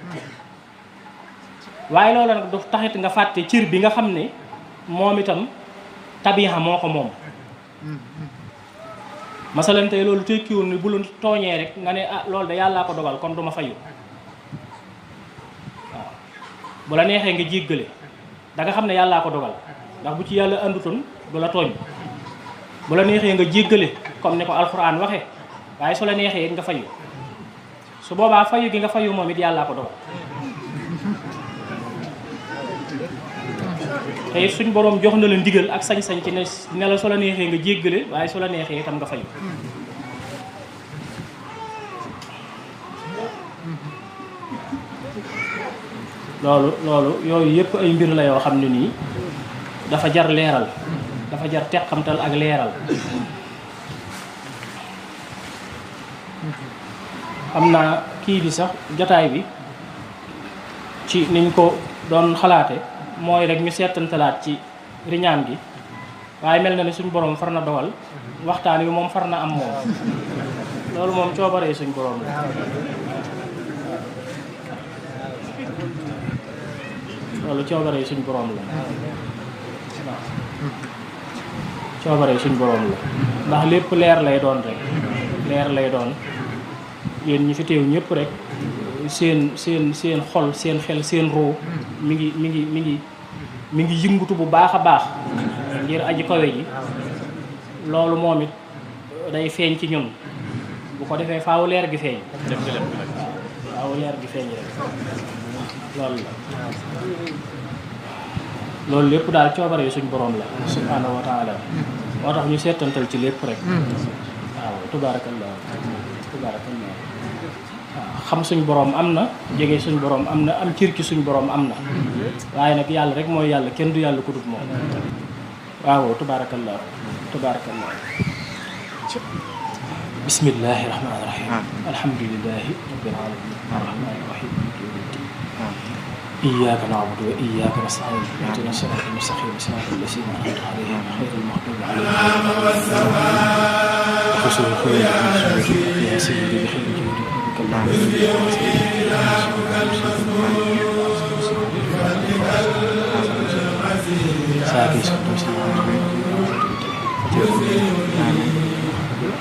waaye loolu nag du taxit nga fàtte cër bi nga xam ne moom itam tabiha moo ko moom masalan tey loolu tekkiwul ni bu la tooñee rek nga ne loolu de yàllaa ko dogal kon duma fayu waaw bu la neexee nga jéggale da nga xam ne yàllaa ko dogal ndax bu ci yàlla àndutoon du la tooñ bu la neexee nga jéggale comme ni ko alxuraan waxe waaye su la neexee nga fayu su boobaa fayu gi nga fayu moom it yàllaa ko dogal te it suñ boroom jox na la ndigal ak sañ-sañ ci ne la su la neexee nga jéggale waaye su la neexee itam nga fayu loolu yooyu yëpp ay mbir la yoo xam ne nii dafa jar leeral dafa jar teqamtal ak leeral am naa kii bi sax jotaay bi ci niñ ko doon xalaate mooy rek ñu seetantalaat ci riñaan gi waaye mel na ni suñ borom far na dogal waxtaan wi moom far na am moom loolu moom coobaree suñ borom la loolu coobaree suñ borom la waaw coobaree suñ borom la ndax lépp leer lay doon rek leer lay doon yéen ñi fi teew ñëpp rek seen xol seen xel seen roo mi ngi yëngutu bu baax a baax ngir aji kawe ji loolu moom it day feeñ ci ñun bu ko defee faaw leer gi feeñ waaw faaw leer gi feeñ rek loolu la loolu lépp daal coobare yi suñ borom la subhanahu wa taala moo tax ñu seetantal ci lépp rek waaw tubaarakallah waaw xam suñ borom am na jege suñ borom am na am cër ci suñ borom am na waaye nag yàlla rek mooy yàlla kenn du yàlla ku dut moom waaw tubaarakallah bismillahi rahmaani rahim alhamdulillahi rabbil alamin arrahmani rahim iyyaka na'budu wa iyyaka nasta'in ihdina siratal mustaqim siratal lazina an'amta alayhim ghayril maghdubi alayhim wa la ساكي سكتو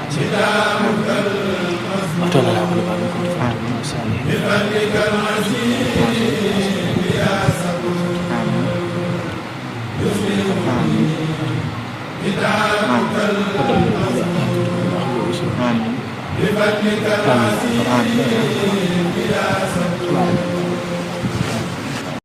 سيدنا وتولى لا أقول بعد كنت فعلت من السالين بفضلك العظيم يا صبور كتابك بفضلك العظيم يا صبور